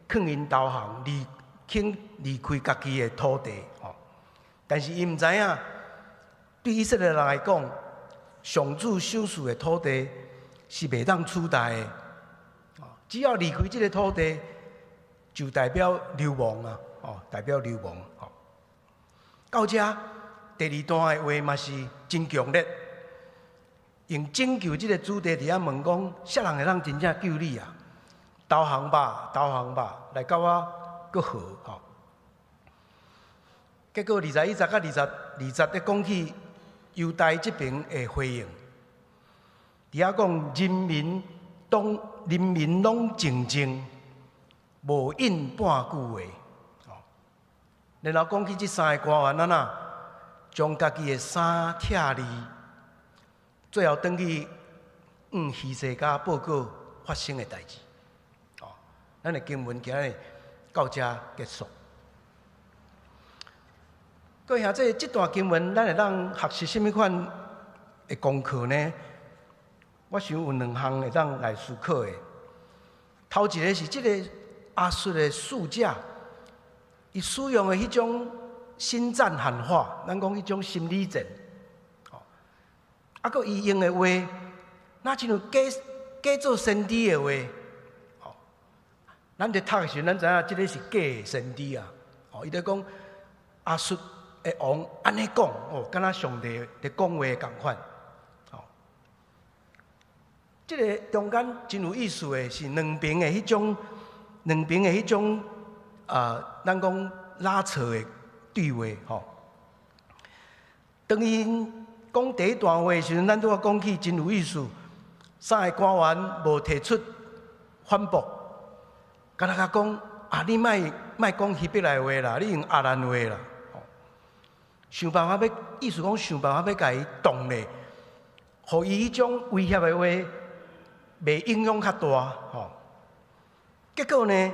勸𪜶投降，肯離開家己的土地，吼！但是𪜶毋知影，對以色列人來講，上主賞賜的土地是袂當取代的。只要離開這个土地，就代表流亡啊！哦，代表流亡。吼，到遮第二段的話嘛是真強烈，用拯救這个主題佇遐問講：啥人會當真正救你啊？投降吧，投降吧，來佮我閣和吼。結果21節佮22節咧講起猶大這邊的回應，佇遐講人民當人民攏靜靜，無應半句話。然後講起這三个官員按怎，將家己的衫拆離，最後轉去向希西家報告發生的代誌。哦，咱的經文今日到遮結束。各位兄弟，這段經文，咱會當學習啥物款的功課呢？我想有兩項會當來思考的。頭一个是這个亞述的使者，伊使用的彼種心戰喊話，咱講彼種心理戰，哦，啊，閣伊用的話，若親像假做先知的話，哦，咱佇讀的時陣，咱知影這个是假的先知啊，哦，伊咧講亞述的王按呢講，哦，敢若上帝佇講話仝款，哦，這个中間真有意思的是兩邊的彼種，兩邊的彼種啊，咱講拉扯的對話，吼。當𪜶講第一段話的時陣，咱拄仔講起真有意思，三个官員無提出反駁，敢若共講啊，你莫莫講希伯來話啦，你用亞蘭話啦。想辦法欲，意思講想辦法欲共伊擋咧，予伊彼種威脅的話袂影響較大吼。結果呢，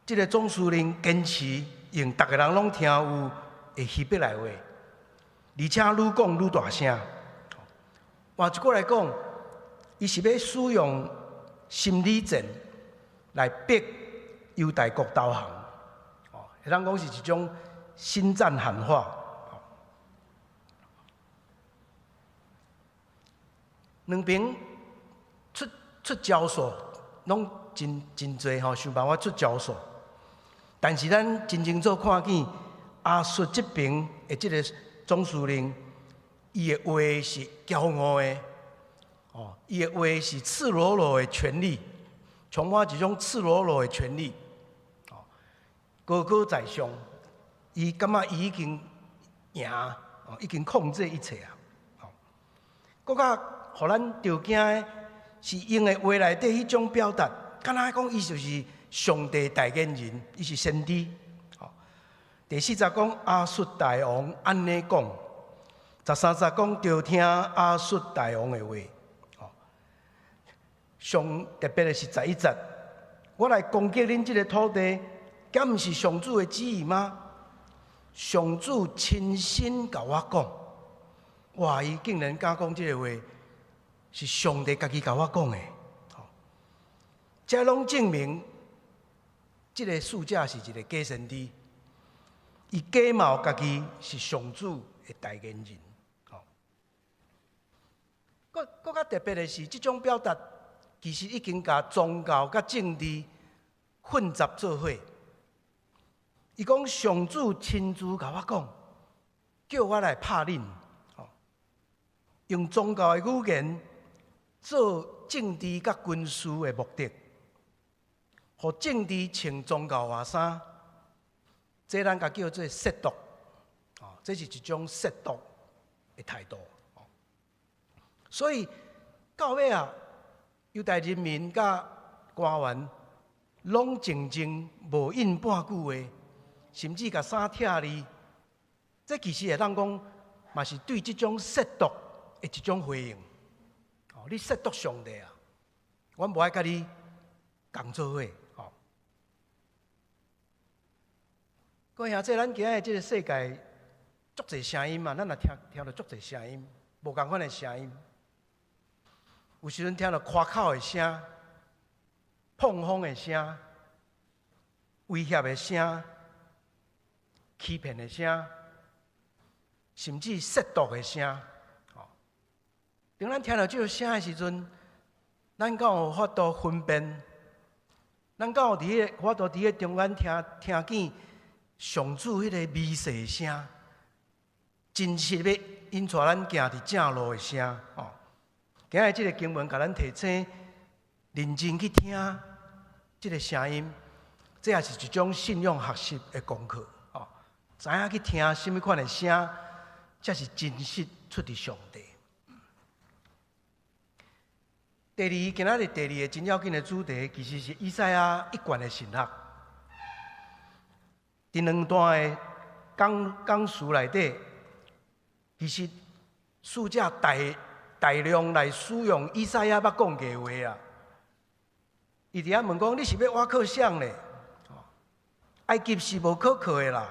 這个總司令堅持用逐个人攏聽有的希伯來話，而且愈講愈大聲。換一句來講，伊是欲使用心理戰來逼猶大國投降。哦，會當講是一種心戰喊話。兩邊出招數，攏真濟吼，想辦法出招數。但是咱真清楚看見亞述這邊的這个總司令，伊的話是驕傲的，哦，伊的話是赤裸裸的權力，充滿一種赤裸裸的權力，哦，高高在上，伊感覺伊已經贏，哦，已經控制一切啊，哦，閣較予咱著驚的是𪜶的話內底彼種表達，敢若講伊就是上帝代言人，伊是先知。哦，第四節講亞述大王按呢講，13節講著聽亞述大王的話。哦，上特別的是11節，我來攻擊恁這个土地，敢毋是上主的旨意嗎？上主親身共我講，哇！伊竟然敢講這個話，是上帝家己共我講的。這攏證明，這個使者是一個假先知，伊假冒家己是上主的代言人。閣閣較特別的是，這種表達其實已經共宗教佮政治混雜做伙。伊講上主親自共我講，叫我來拍恁，用宗教的語言做政治佮軍事的目的，予政治穿宗教外衫，這咱共叫做褻瀆，這是一種褻瀆的態度。所以到尾啊，猶大人民佮官員攏靜靜無應半句話，甚至共衫拆離。這其實會當講，嘛是對這種褻瀆的一種回應。哦，你褻瀆上帝啊，阮無愛佮你仝做伙。哦，各位兄弟，咱今仔日這个世界足濟聲音嘛，咱若聽聽著足濟聲音，無仝款的聲音。有時陣聽著誇口的聲、膨風的聲、威脅的聲、欺騙的聲，甚至褻瀆的聲。當咱聽著這个聲的時陣，咱敢有法度分辨？咱敢有佇彼個法度佇彼個中間聽聽見上主彼個微細聲，真實的引帶咱行佇正路的聲？哦，今日這个經文共咱提醒，認真去聽這个聲音，這也是一種信仰學習的功課。哦，知影去聽啥物款的聲，才是真實出佇上帝。第二，今仔日第二个真要緊的主題，其實是以賽亞一貫的神學。佇兩段的講講詞內底，其實使者大大量來使用以賽亞捌講過的話啊。伊佇遐問講：你是欲倚靠誰呢？埃及是無可靠的啦。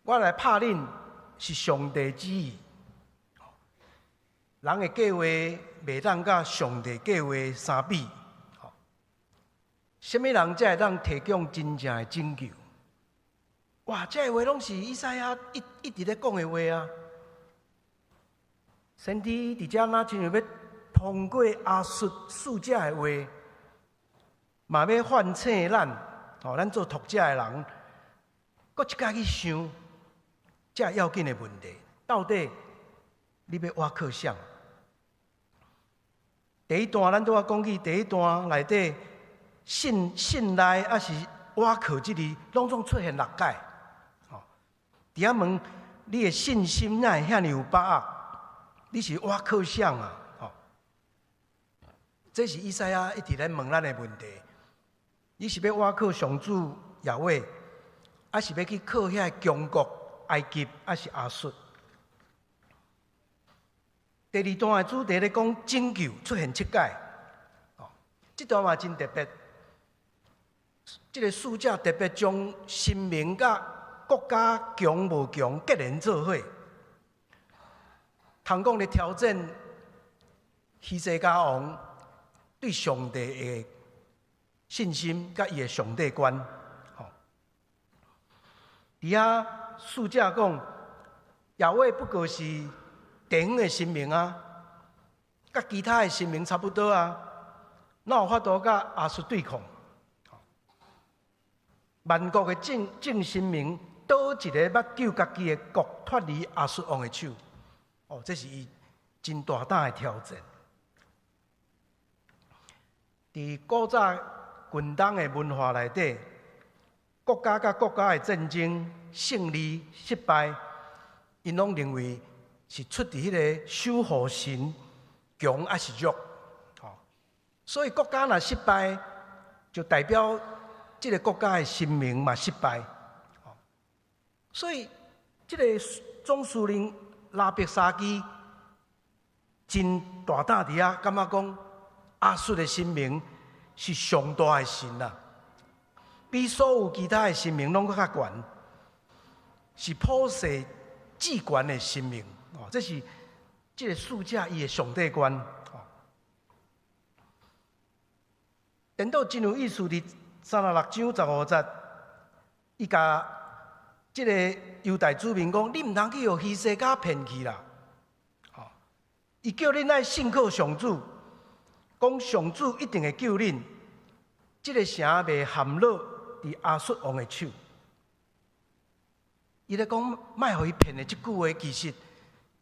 我來拍恁是上帝旨意。人的計劃袂當佮上帝計劃相比。啥物人才會當提供真正的拯救？哇！這个話攏是以賽亞一一直咧講的話啊。先知佇遮若親像欲通過亞述使者的話，嘛欲喚醒咱，吼，咱做讀者的人，閣一擺去想這要緊的問題：到底你欲倚靠誰？第一段咱拄仔講起，第一段內底信信賴抑是倚靠這字，攏總出現六擺。吼，佇遐問你的信心哪會遐爾有把握？你是倚靠誰啊？吼，這是以賽亞一直咧問咱的問題。你是欲倚靠上主耶和華，抑是欲去靠遐个強國埃及，抑是亞述？第二段的主題咧講拯救出現七擺，哦，這段嘛真特別。這个使者特別將神明佮國家強無強結連做伙，通講咧挑戰希西家王對上帝的信心佮伊的上帝觀。吼，佇遐使者講，耶和華不過是地方的神明啊，佮其他的神明差不多啊，哪有法度佮亞述對抗？萬國的眾眾神明，佗一个捌救家己的國脫離亞述王的手？哦，這是伊真大膽的挑戰。佇古早近東的文化內底，國家佮國家的戰爭勝利失敗，𪜶攏認為是出佇彼个守護神強抑是弱。所以國家若失敗，就代表這个國家的神明嘛失敗。所以這个總司令拉伯沙基真大膽佇遐，感覺講亞述的神明是上大的神啊，比所有其他的神明攏閣較懸，是普世至懸的神明。哦，這是這个使者伊的上帝觀。哦，顛倒真有意思，佇36章15節，伊共這个猶大子民講：你毋通去予希西家騙去啦！哦，伊叫恁愛信靠上主，講上主一定會救恁。這个城袂陷落佇亞述王的手。伊咧講，莫予伊騙的這句話，其實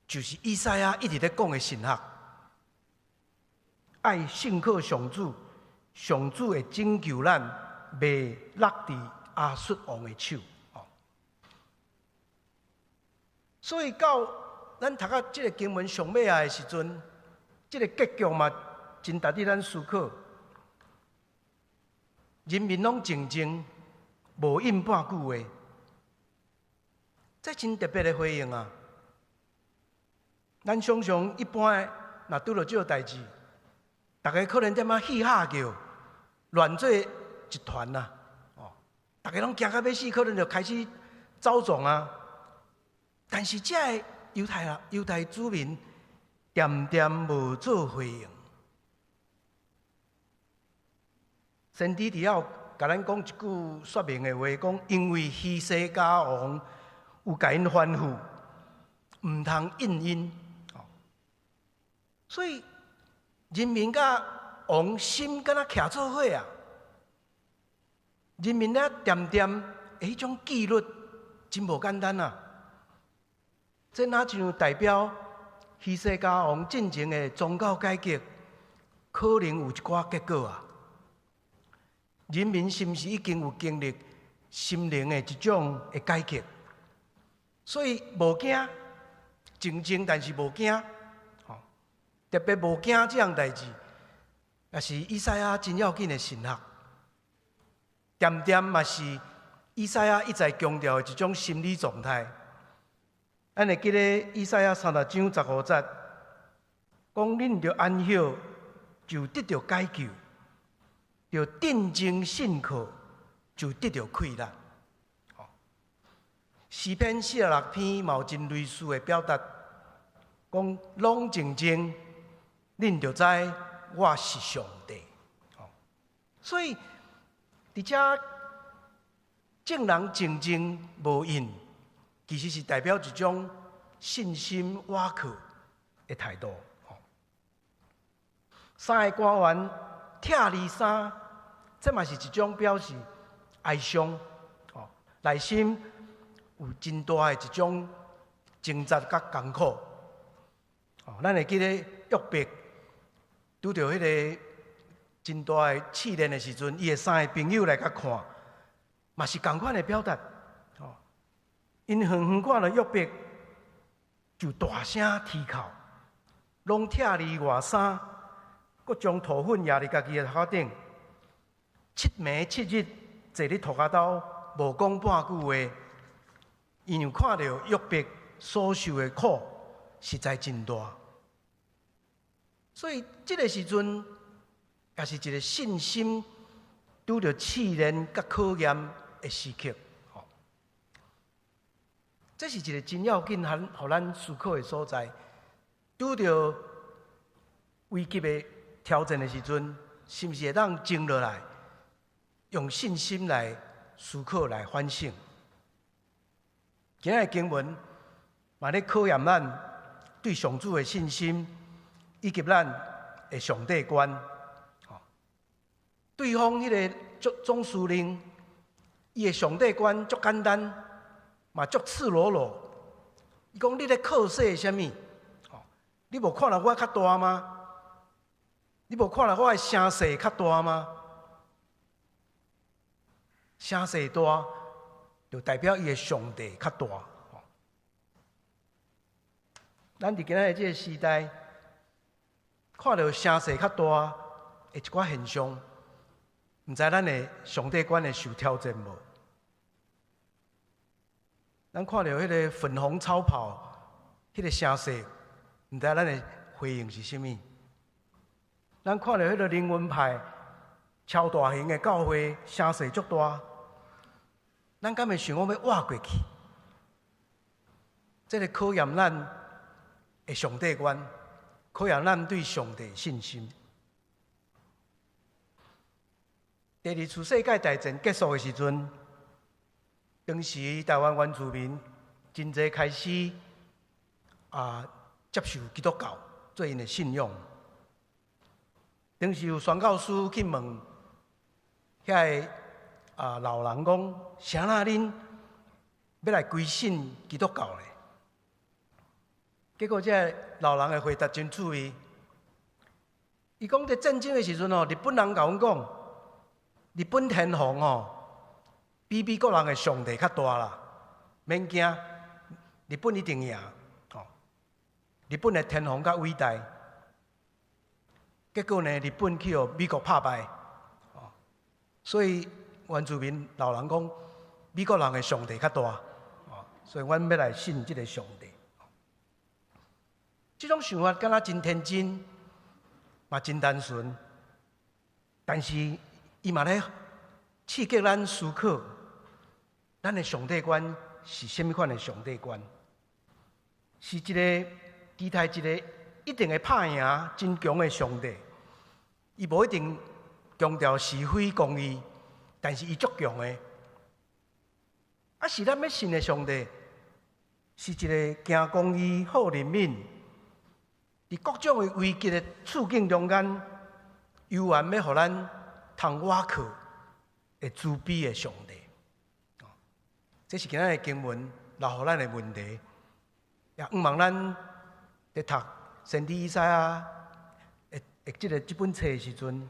就是以賽亞一直咧講的神學。愛信靠上主，上主會拯救咱，袂落佇亞述王的手。所以到咱讀到這个經文上尾仔的時陣，這个結局嘛，真值得咱思考。人民攏靜靜，無應半句話，這真特別的回應啊！咱想像一般的，若拄著這个代誌，逐家可能踮遐嬉哈叫，亂做一團啊！哦，逐家攏驚甲欲死，可能就開始走傱啊！但是這个猶太人、猶太子民，恬恬無做回應。先知佇遐共咱講一句說明的話，講因為希西家王有共𪜶吩咐，毋通應𪜶。所以人民佮王心敢若徛做伙啊！人民咧恬恬的彼種紀律，真無簡單啊！這若像代表希西家王進前的宗教改革，可能有一寡結果啊！人民是毋是已經有經歷心靈的一種的改革？所以無驚，靜靜，但是無驚，特別無驚這項代誌，也是以賽亞真要緊的神學。恬恬嘛是以賽亞一再強調的一種心理狀態。咱會記得以賽亞30章15節，講恁著安息，就得著解救；著鎮靜信靠，就得著氣力。詩篇46篇嘛有真類似的表達，講攏靜靜，恁就知我是上帝。所以佇遮眾人靜靜無應，其實是代表一種信心倚靠的態度。三個官員拆離衫，這嘛是一種表示哀傷，哦，內心有真大的一種掙扎佮艱苦。哦，咱會記得約伯拄著彼个真大的試煉的時陣，伊的三个朋友來共看，嘛是仝款的表達。哦，𪜶遠遠看著約伯，就大聲啼哭，攏拆離外衫，閣將塗粉掖佇家己的頭殼頂，七暝七日坐佇塗跤兜，無講半句話。因為看著約伯所受的苦實在真大，所以這个時陣也是一个信心拄著試煉佮考驗的時刻。這是一个真要緊、予咱思考的所在。拄著危急的挑戰的時陣，是毋是會當靜落來，用信心來思考、來反省？今仔的經文嘛咧考驗咱對上主的信心，以及咱的上帝觀。對方彼个總司令，伊的上帝觀足簡單，嘛足赤裸裸。伊講你咧靠勢啥物？你無看著我較大嗎？你無看著我的聲勢較大嗎？聲勢大，就代表伊的上帝較大。咱佇今仔日這个時代，看著聲勢較大的一寡現象，毋知咱的上帝觀會受挑戰無？咱看著彼个粉紅超跑，彼个聲勢，毋知咱的回應是啥物？咱看著彼个靈恩派超大型的教會，聲勢足大，咱敢會想講欲倚過去？這个考驗咱的上帝觀，考驗咱對上帝信心。第二次世界大戰結束的時陣，當時台灣原住民真濟開始接受基督教做𪜶的信仰。當時有宣教師去問遐个老人講：啥人恁欲來歸信基督教咧？結果這个老人的回答真趣味，伊講佇戰爭的時陣吼，日本人共阮講，日本天皇吼比美國人的上帝較大啦，免驚，日本一定贏。吼，日本的天皇較偉大。結果呢，日本去予美國拍敗，所以原住民老人講，美國人的上帝較大，所以阮欲來信這个上帝。這種想法敢若真天真，嘛真單純，但是伊嘛咧刺激咱思考，咱的上帝觀是啥物款的上帝觀？是一个期待一个一定會拍贏、真強的上帝，伊無一定強調是非公義，但是伊足強的。啊，是咱欲信的上帝，是一个行公義、好憐憫，佇各種的危急的處境中間，猶原欲予咱通倚靠的慈悲的上帝。這是今仔日的經文留予咱的問題，也向望咱佇讀先知以賽亞的這本冊的時陣，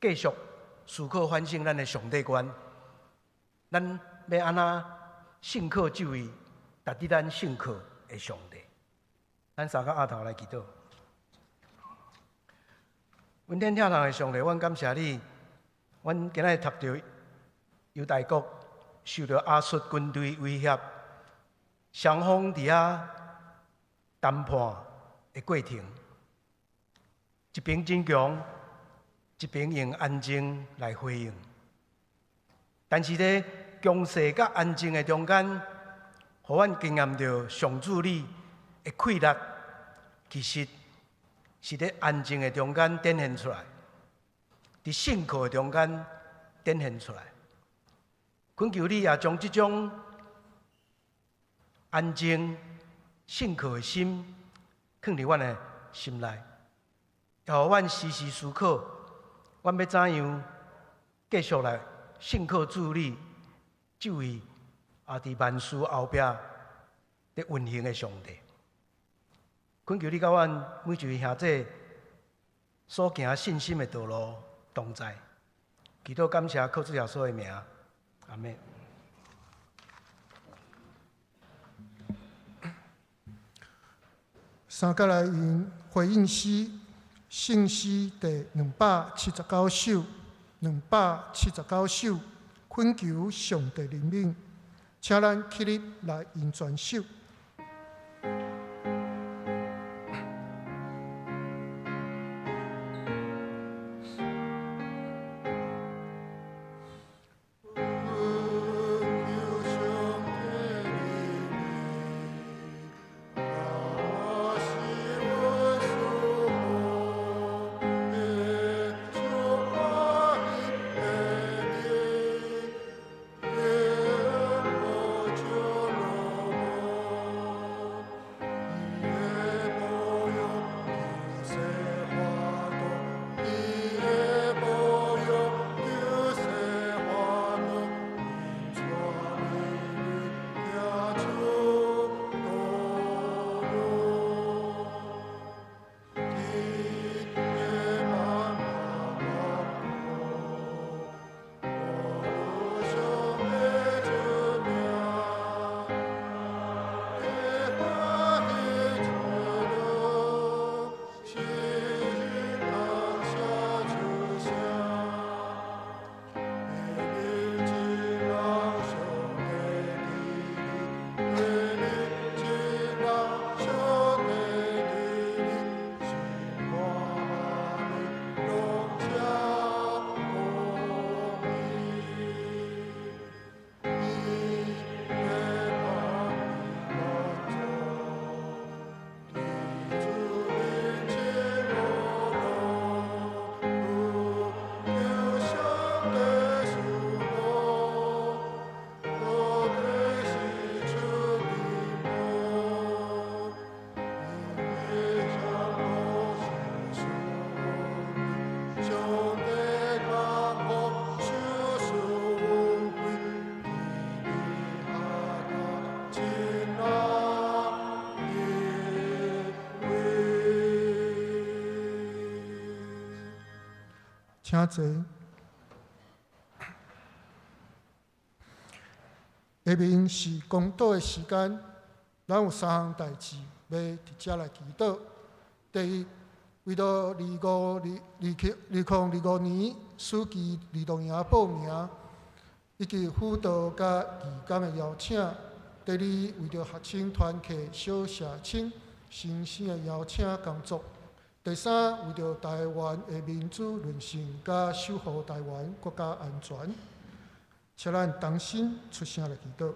繼續思考反省咱的上帝觀，咱欲按怎信靠這位值得咱信靠的上帝？咱三個阿頭來祈禱。阮天疼的上帝，阮感謝你，阮今仔日讀著猶大國受著亞述軍隊威脅，雙方佇遐談判的過程，一邊真強，一邊用安靜來回應。但是咧，強勢佮安靜的中間，予阮經驗著上主你的氣力，其實是佇安靜的中間展現出來，佇信靠的中間展現出來。懇求你也將這種安靜、信靠的心，放佇阮的心內，也予阮時時思考，阮欲怎樣繼續來信靠主你這位佇萬事後壁佇運行的上帝。懇求你佮阮每一位兄弟所行信心的道路同在。祈禱感謝靠主耶穌的名，阿們。三個來用回應詩，聖詩第279首，279首，懇求上帝憐憫，請咱起立來用全首。請坐。下面是公禱的時間，咱有三項代誌欲佇遮來祈禱。第一，為著2025年暑期兒童營報名，以及輔導佮義工的邀請。第二，為著學青團契小社青新生的邀請工作。第三，為著台灣的民主韌性佮守護台灣國家安全，請咱同心出聲來祈禱。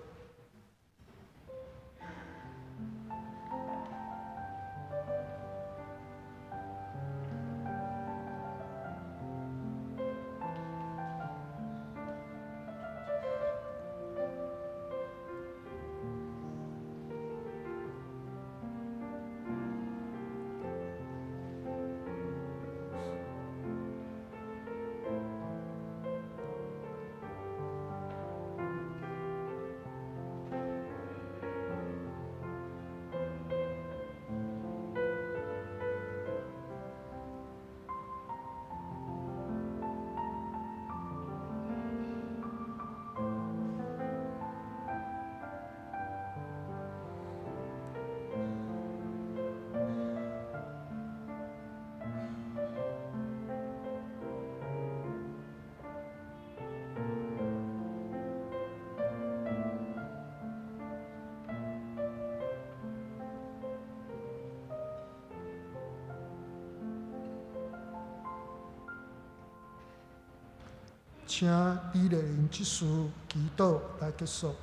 請李麗玲執事祈禱來結束。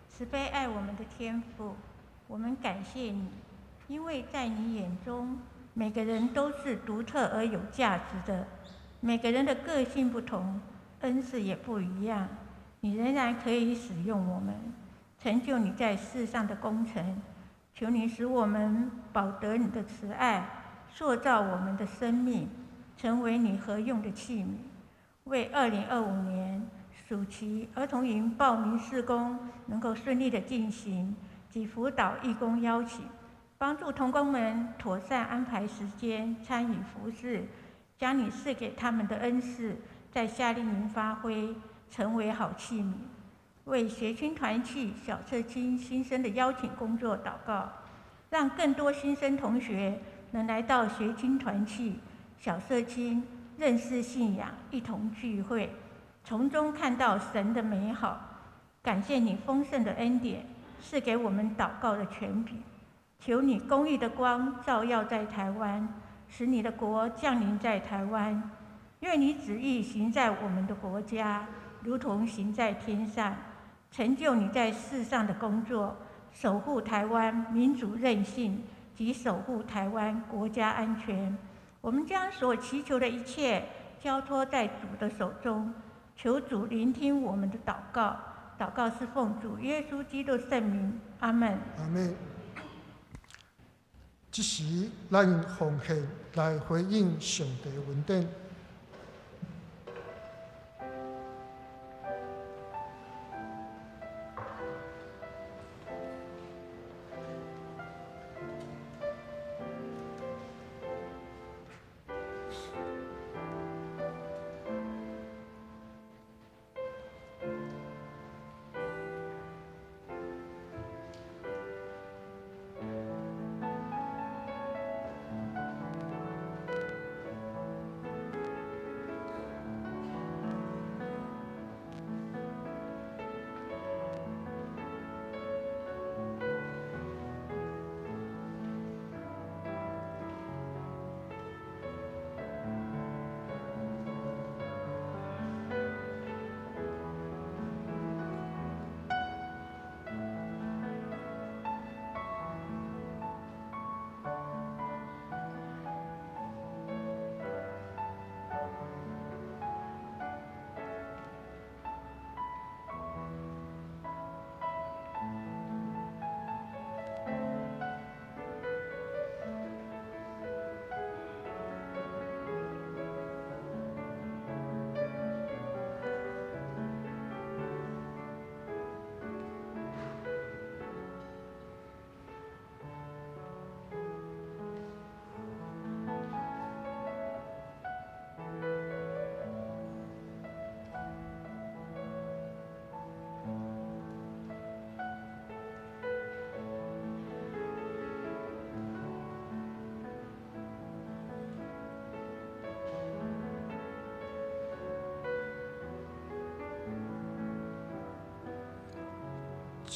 慈悲愛我們的天父，我們感謝你，因為在你眼中，每個人都是獨特而有價值的。每個人的個性不同，恩賜也不一樣，你仍然可以使用我們，成就你在世上的工程。求你使我們保得你的慈愛，塑造我們的生命，成為你合用的器皿。為2025年暑期兒童營報名事工能夠順利的進行及輔導義工邀請，幫助同工們妥善安排時間參與服事，將你賜給他們的恩賜在夏令營發揮，成為好器皿。為學青團契小社青新生的邀請工作禱告，讓更多新生同學能來到學青團契小社青，認識信仰，一同聚會，從中看到神的美好。感謝你豐盛的恩典，賜給我們禱告的權柄。求你公義的光照耀在台灣，使你的國降臨在台灣。願你旨意行在我們的國家，如同行在天上。成就你在世上的工作，守護台灣民主韌性及守護台灣國家安全。我們將所祈求的一切交託在主的手中，求主聆聽我們的禱告。禱告是奉主耶穌基督聖名，阿門。阿門。這時，咱用奉獻來回應上帝恩典。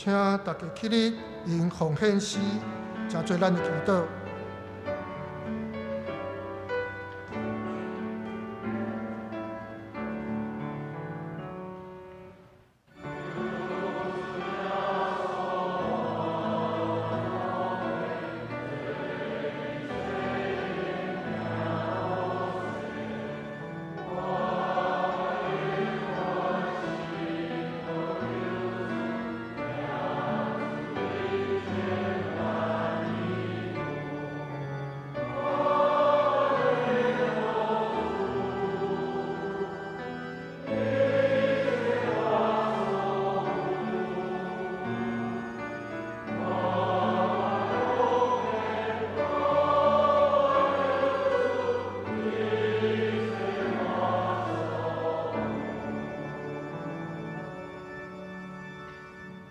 請大家起立，用奉獻詩，成做咱的祈禱。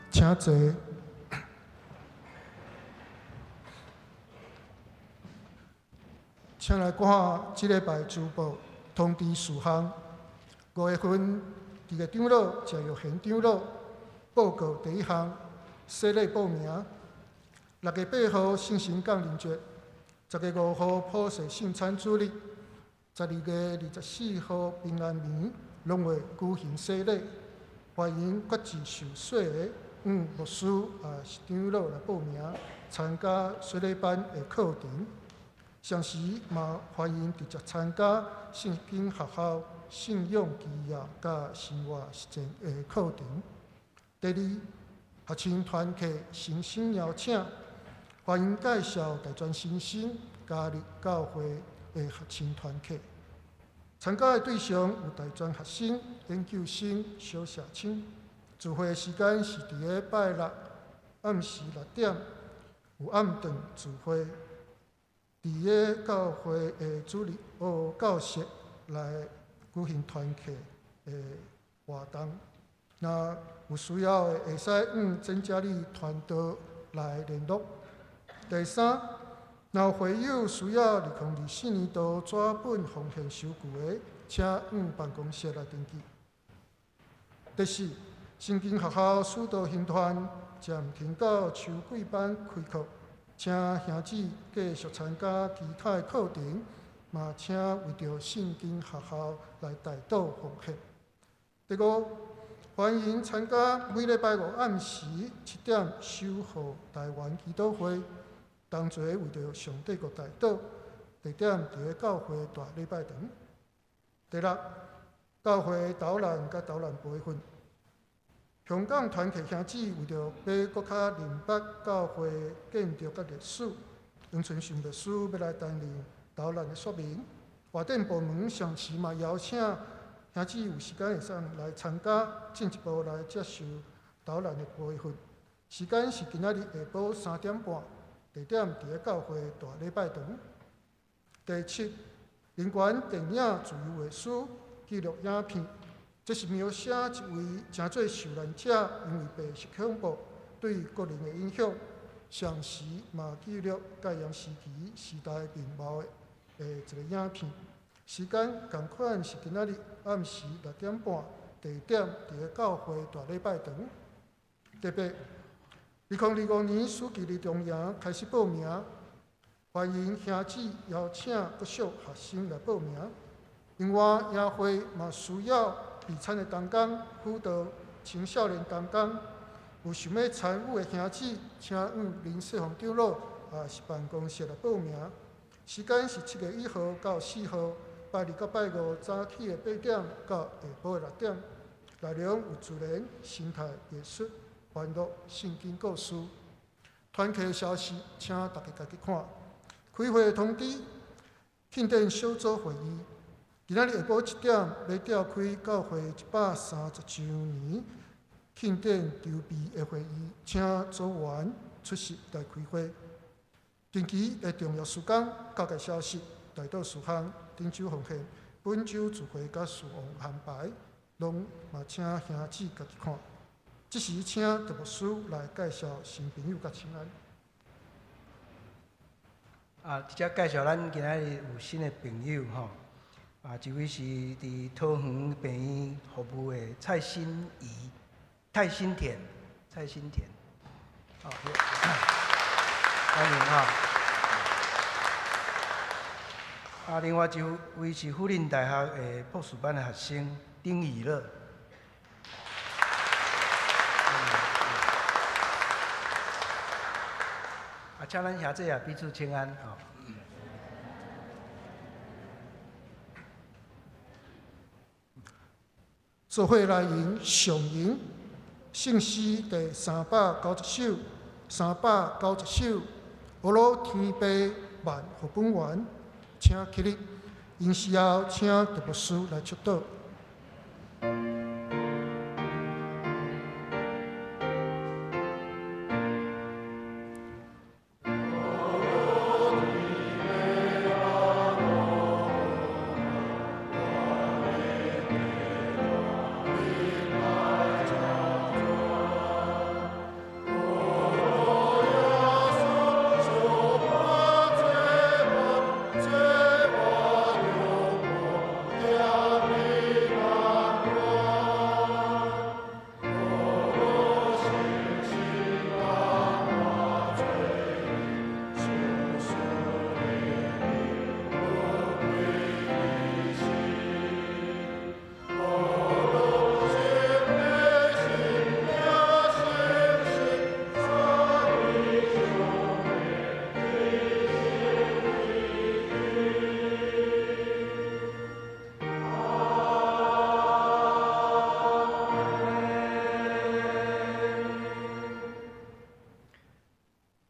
請坐。請來看這禮拜周報通知事項。五月份，佇個長老謝玉賢長老報告第一項，洗禮報名。6月8號聖神降臨節，10月5號普世聖餐主日，12月24號平安暝，攏會舉行洗禮。歡迎決志受洗的，牧師也是長老來報名參加洗禮班的課程。同時嘛歡迎直接參加聖經學校信仰基業佮生活實踐的課程。第二，學生團契新生邀請，歡迎介紹大專新生加入教會的學生團契。參加的對象有大專學生、研究生、小社青。聚會時間是佇咧拜六暗時6點，有暗頓聚會。佇咧教會的主日學教室來舉行團契的活動。若有需要的，會使向曾嘉麗傳道來聯絡。第三，若有會友需要2024年度紙本奉獻收據的，請向辦公室來登記。第四，聖經學校使徒行傳暫停到秋季班開課，請兄姊繼續參加其他的課程，嘛請為著聖經學校來代禱奉獻。第五，歡迎參加每禮拜五暗時7點守護台灣祈禱會，同齊為著上帝國代禱，地點佇咧教會大禮拜堂。第六，教會導覽佮導覽培訓。香港團契兄姊為著欲閣較明白教會建築佮歷史，黃春秀牧師欲來擔任導覽的說明。活動部門上次嘛邀請兄姊有時間會使來參加，進一步來接受導覽的培訓。時間是今仔日下晡3點半，地點佇咧教會大禮拜堂。第七，人權電影自由畫師紀錄影片。這是描寫一位誠做受難者，因為白色恐怖對國人的影響，同時嘛記錄戒嚴時期時代面貌的一個影片。時間仝款是今仔日暗時6點半，地點佇咧教會大禮拜堂。特別，2025年暑期兒童營開始報名，歡迎兄姊邀請國小學生來報名。另外，營會嘛需要備餐的同工輔導青少年同工，有想欲參與的兄姊，請向林世宏長老也是辦公室來報名。時間是7月1號到4號，拜二到拜五早起的8點到下晡的6點。內容有自然、生態、藝術、歡樂、聖經故事。團契消息，請大家家己看。開會通知，慶典小組會議。今仔日下晡7點，欲召開教會130週年慶典籌備的會議，請組員出席來開會。近期的重要事工、教界消息、代禱事項、頂週奉獻、本週聚會佮事務安排，攏嘛請兄姊家己看。這時請陳牧師來介紹新朋友佮請安。啊，直接介紹咱今仔日有新的朋友吼。啊，一位是佇桃園病院服務的蔡心怡、蔡心田、蔡心田。好，歡迎哈。啊，另外一位是輔仁大學的博士班的學生丁以樂。啊，請咱兄弟也彼此請安吼。做伙來吟上吟聖詩第391首，391首，呵咾天父萬福本願，請起立，吟詩後請陳牧師來祝禱。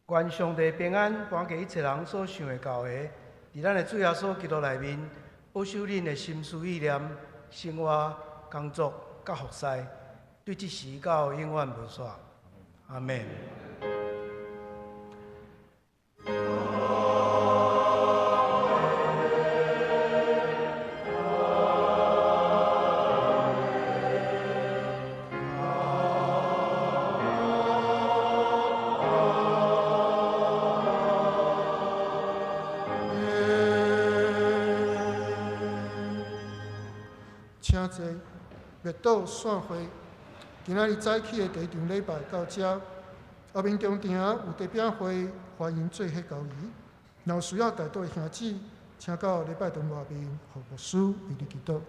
願上帝平安，搬過一切人所想會到的，佇咱的主耶穌基督內面，保守恁的心思意念、生活、工作、佮服侍，對這時到永遠無煞。阿們。請坐，默禱散會。今仔日早起的第一場禮拜到這，後面中場有茶餅會，歡迎做伙交誼。若有需要代禱的兄姊，請到禮拜堂外面，予牧師為你祈禱。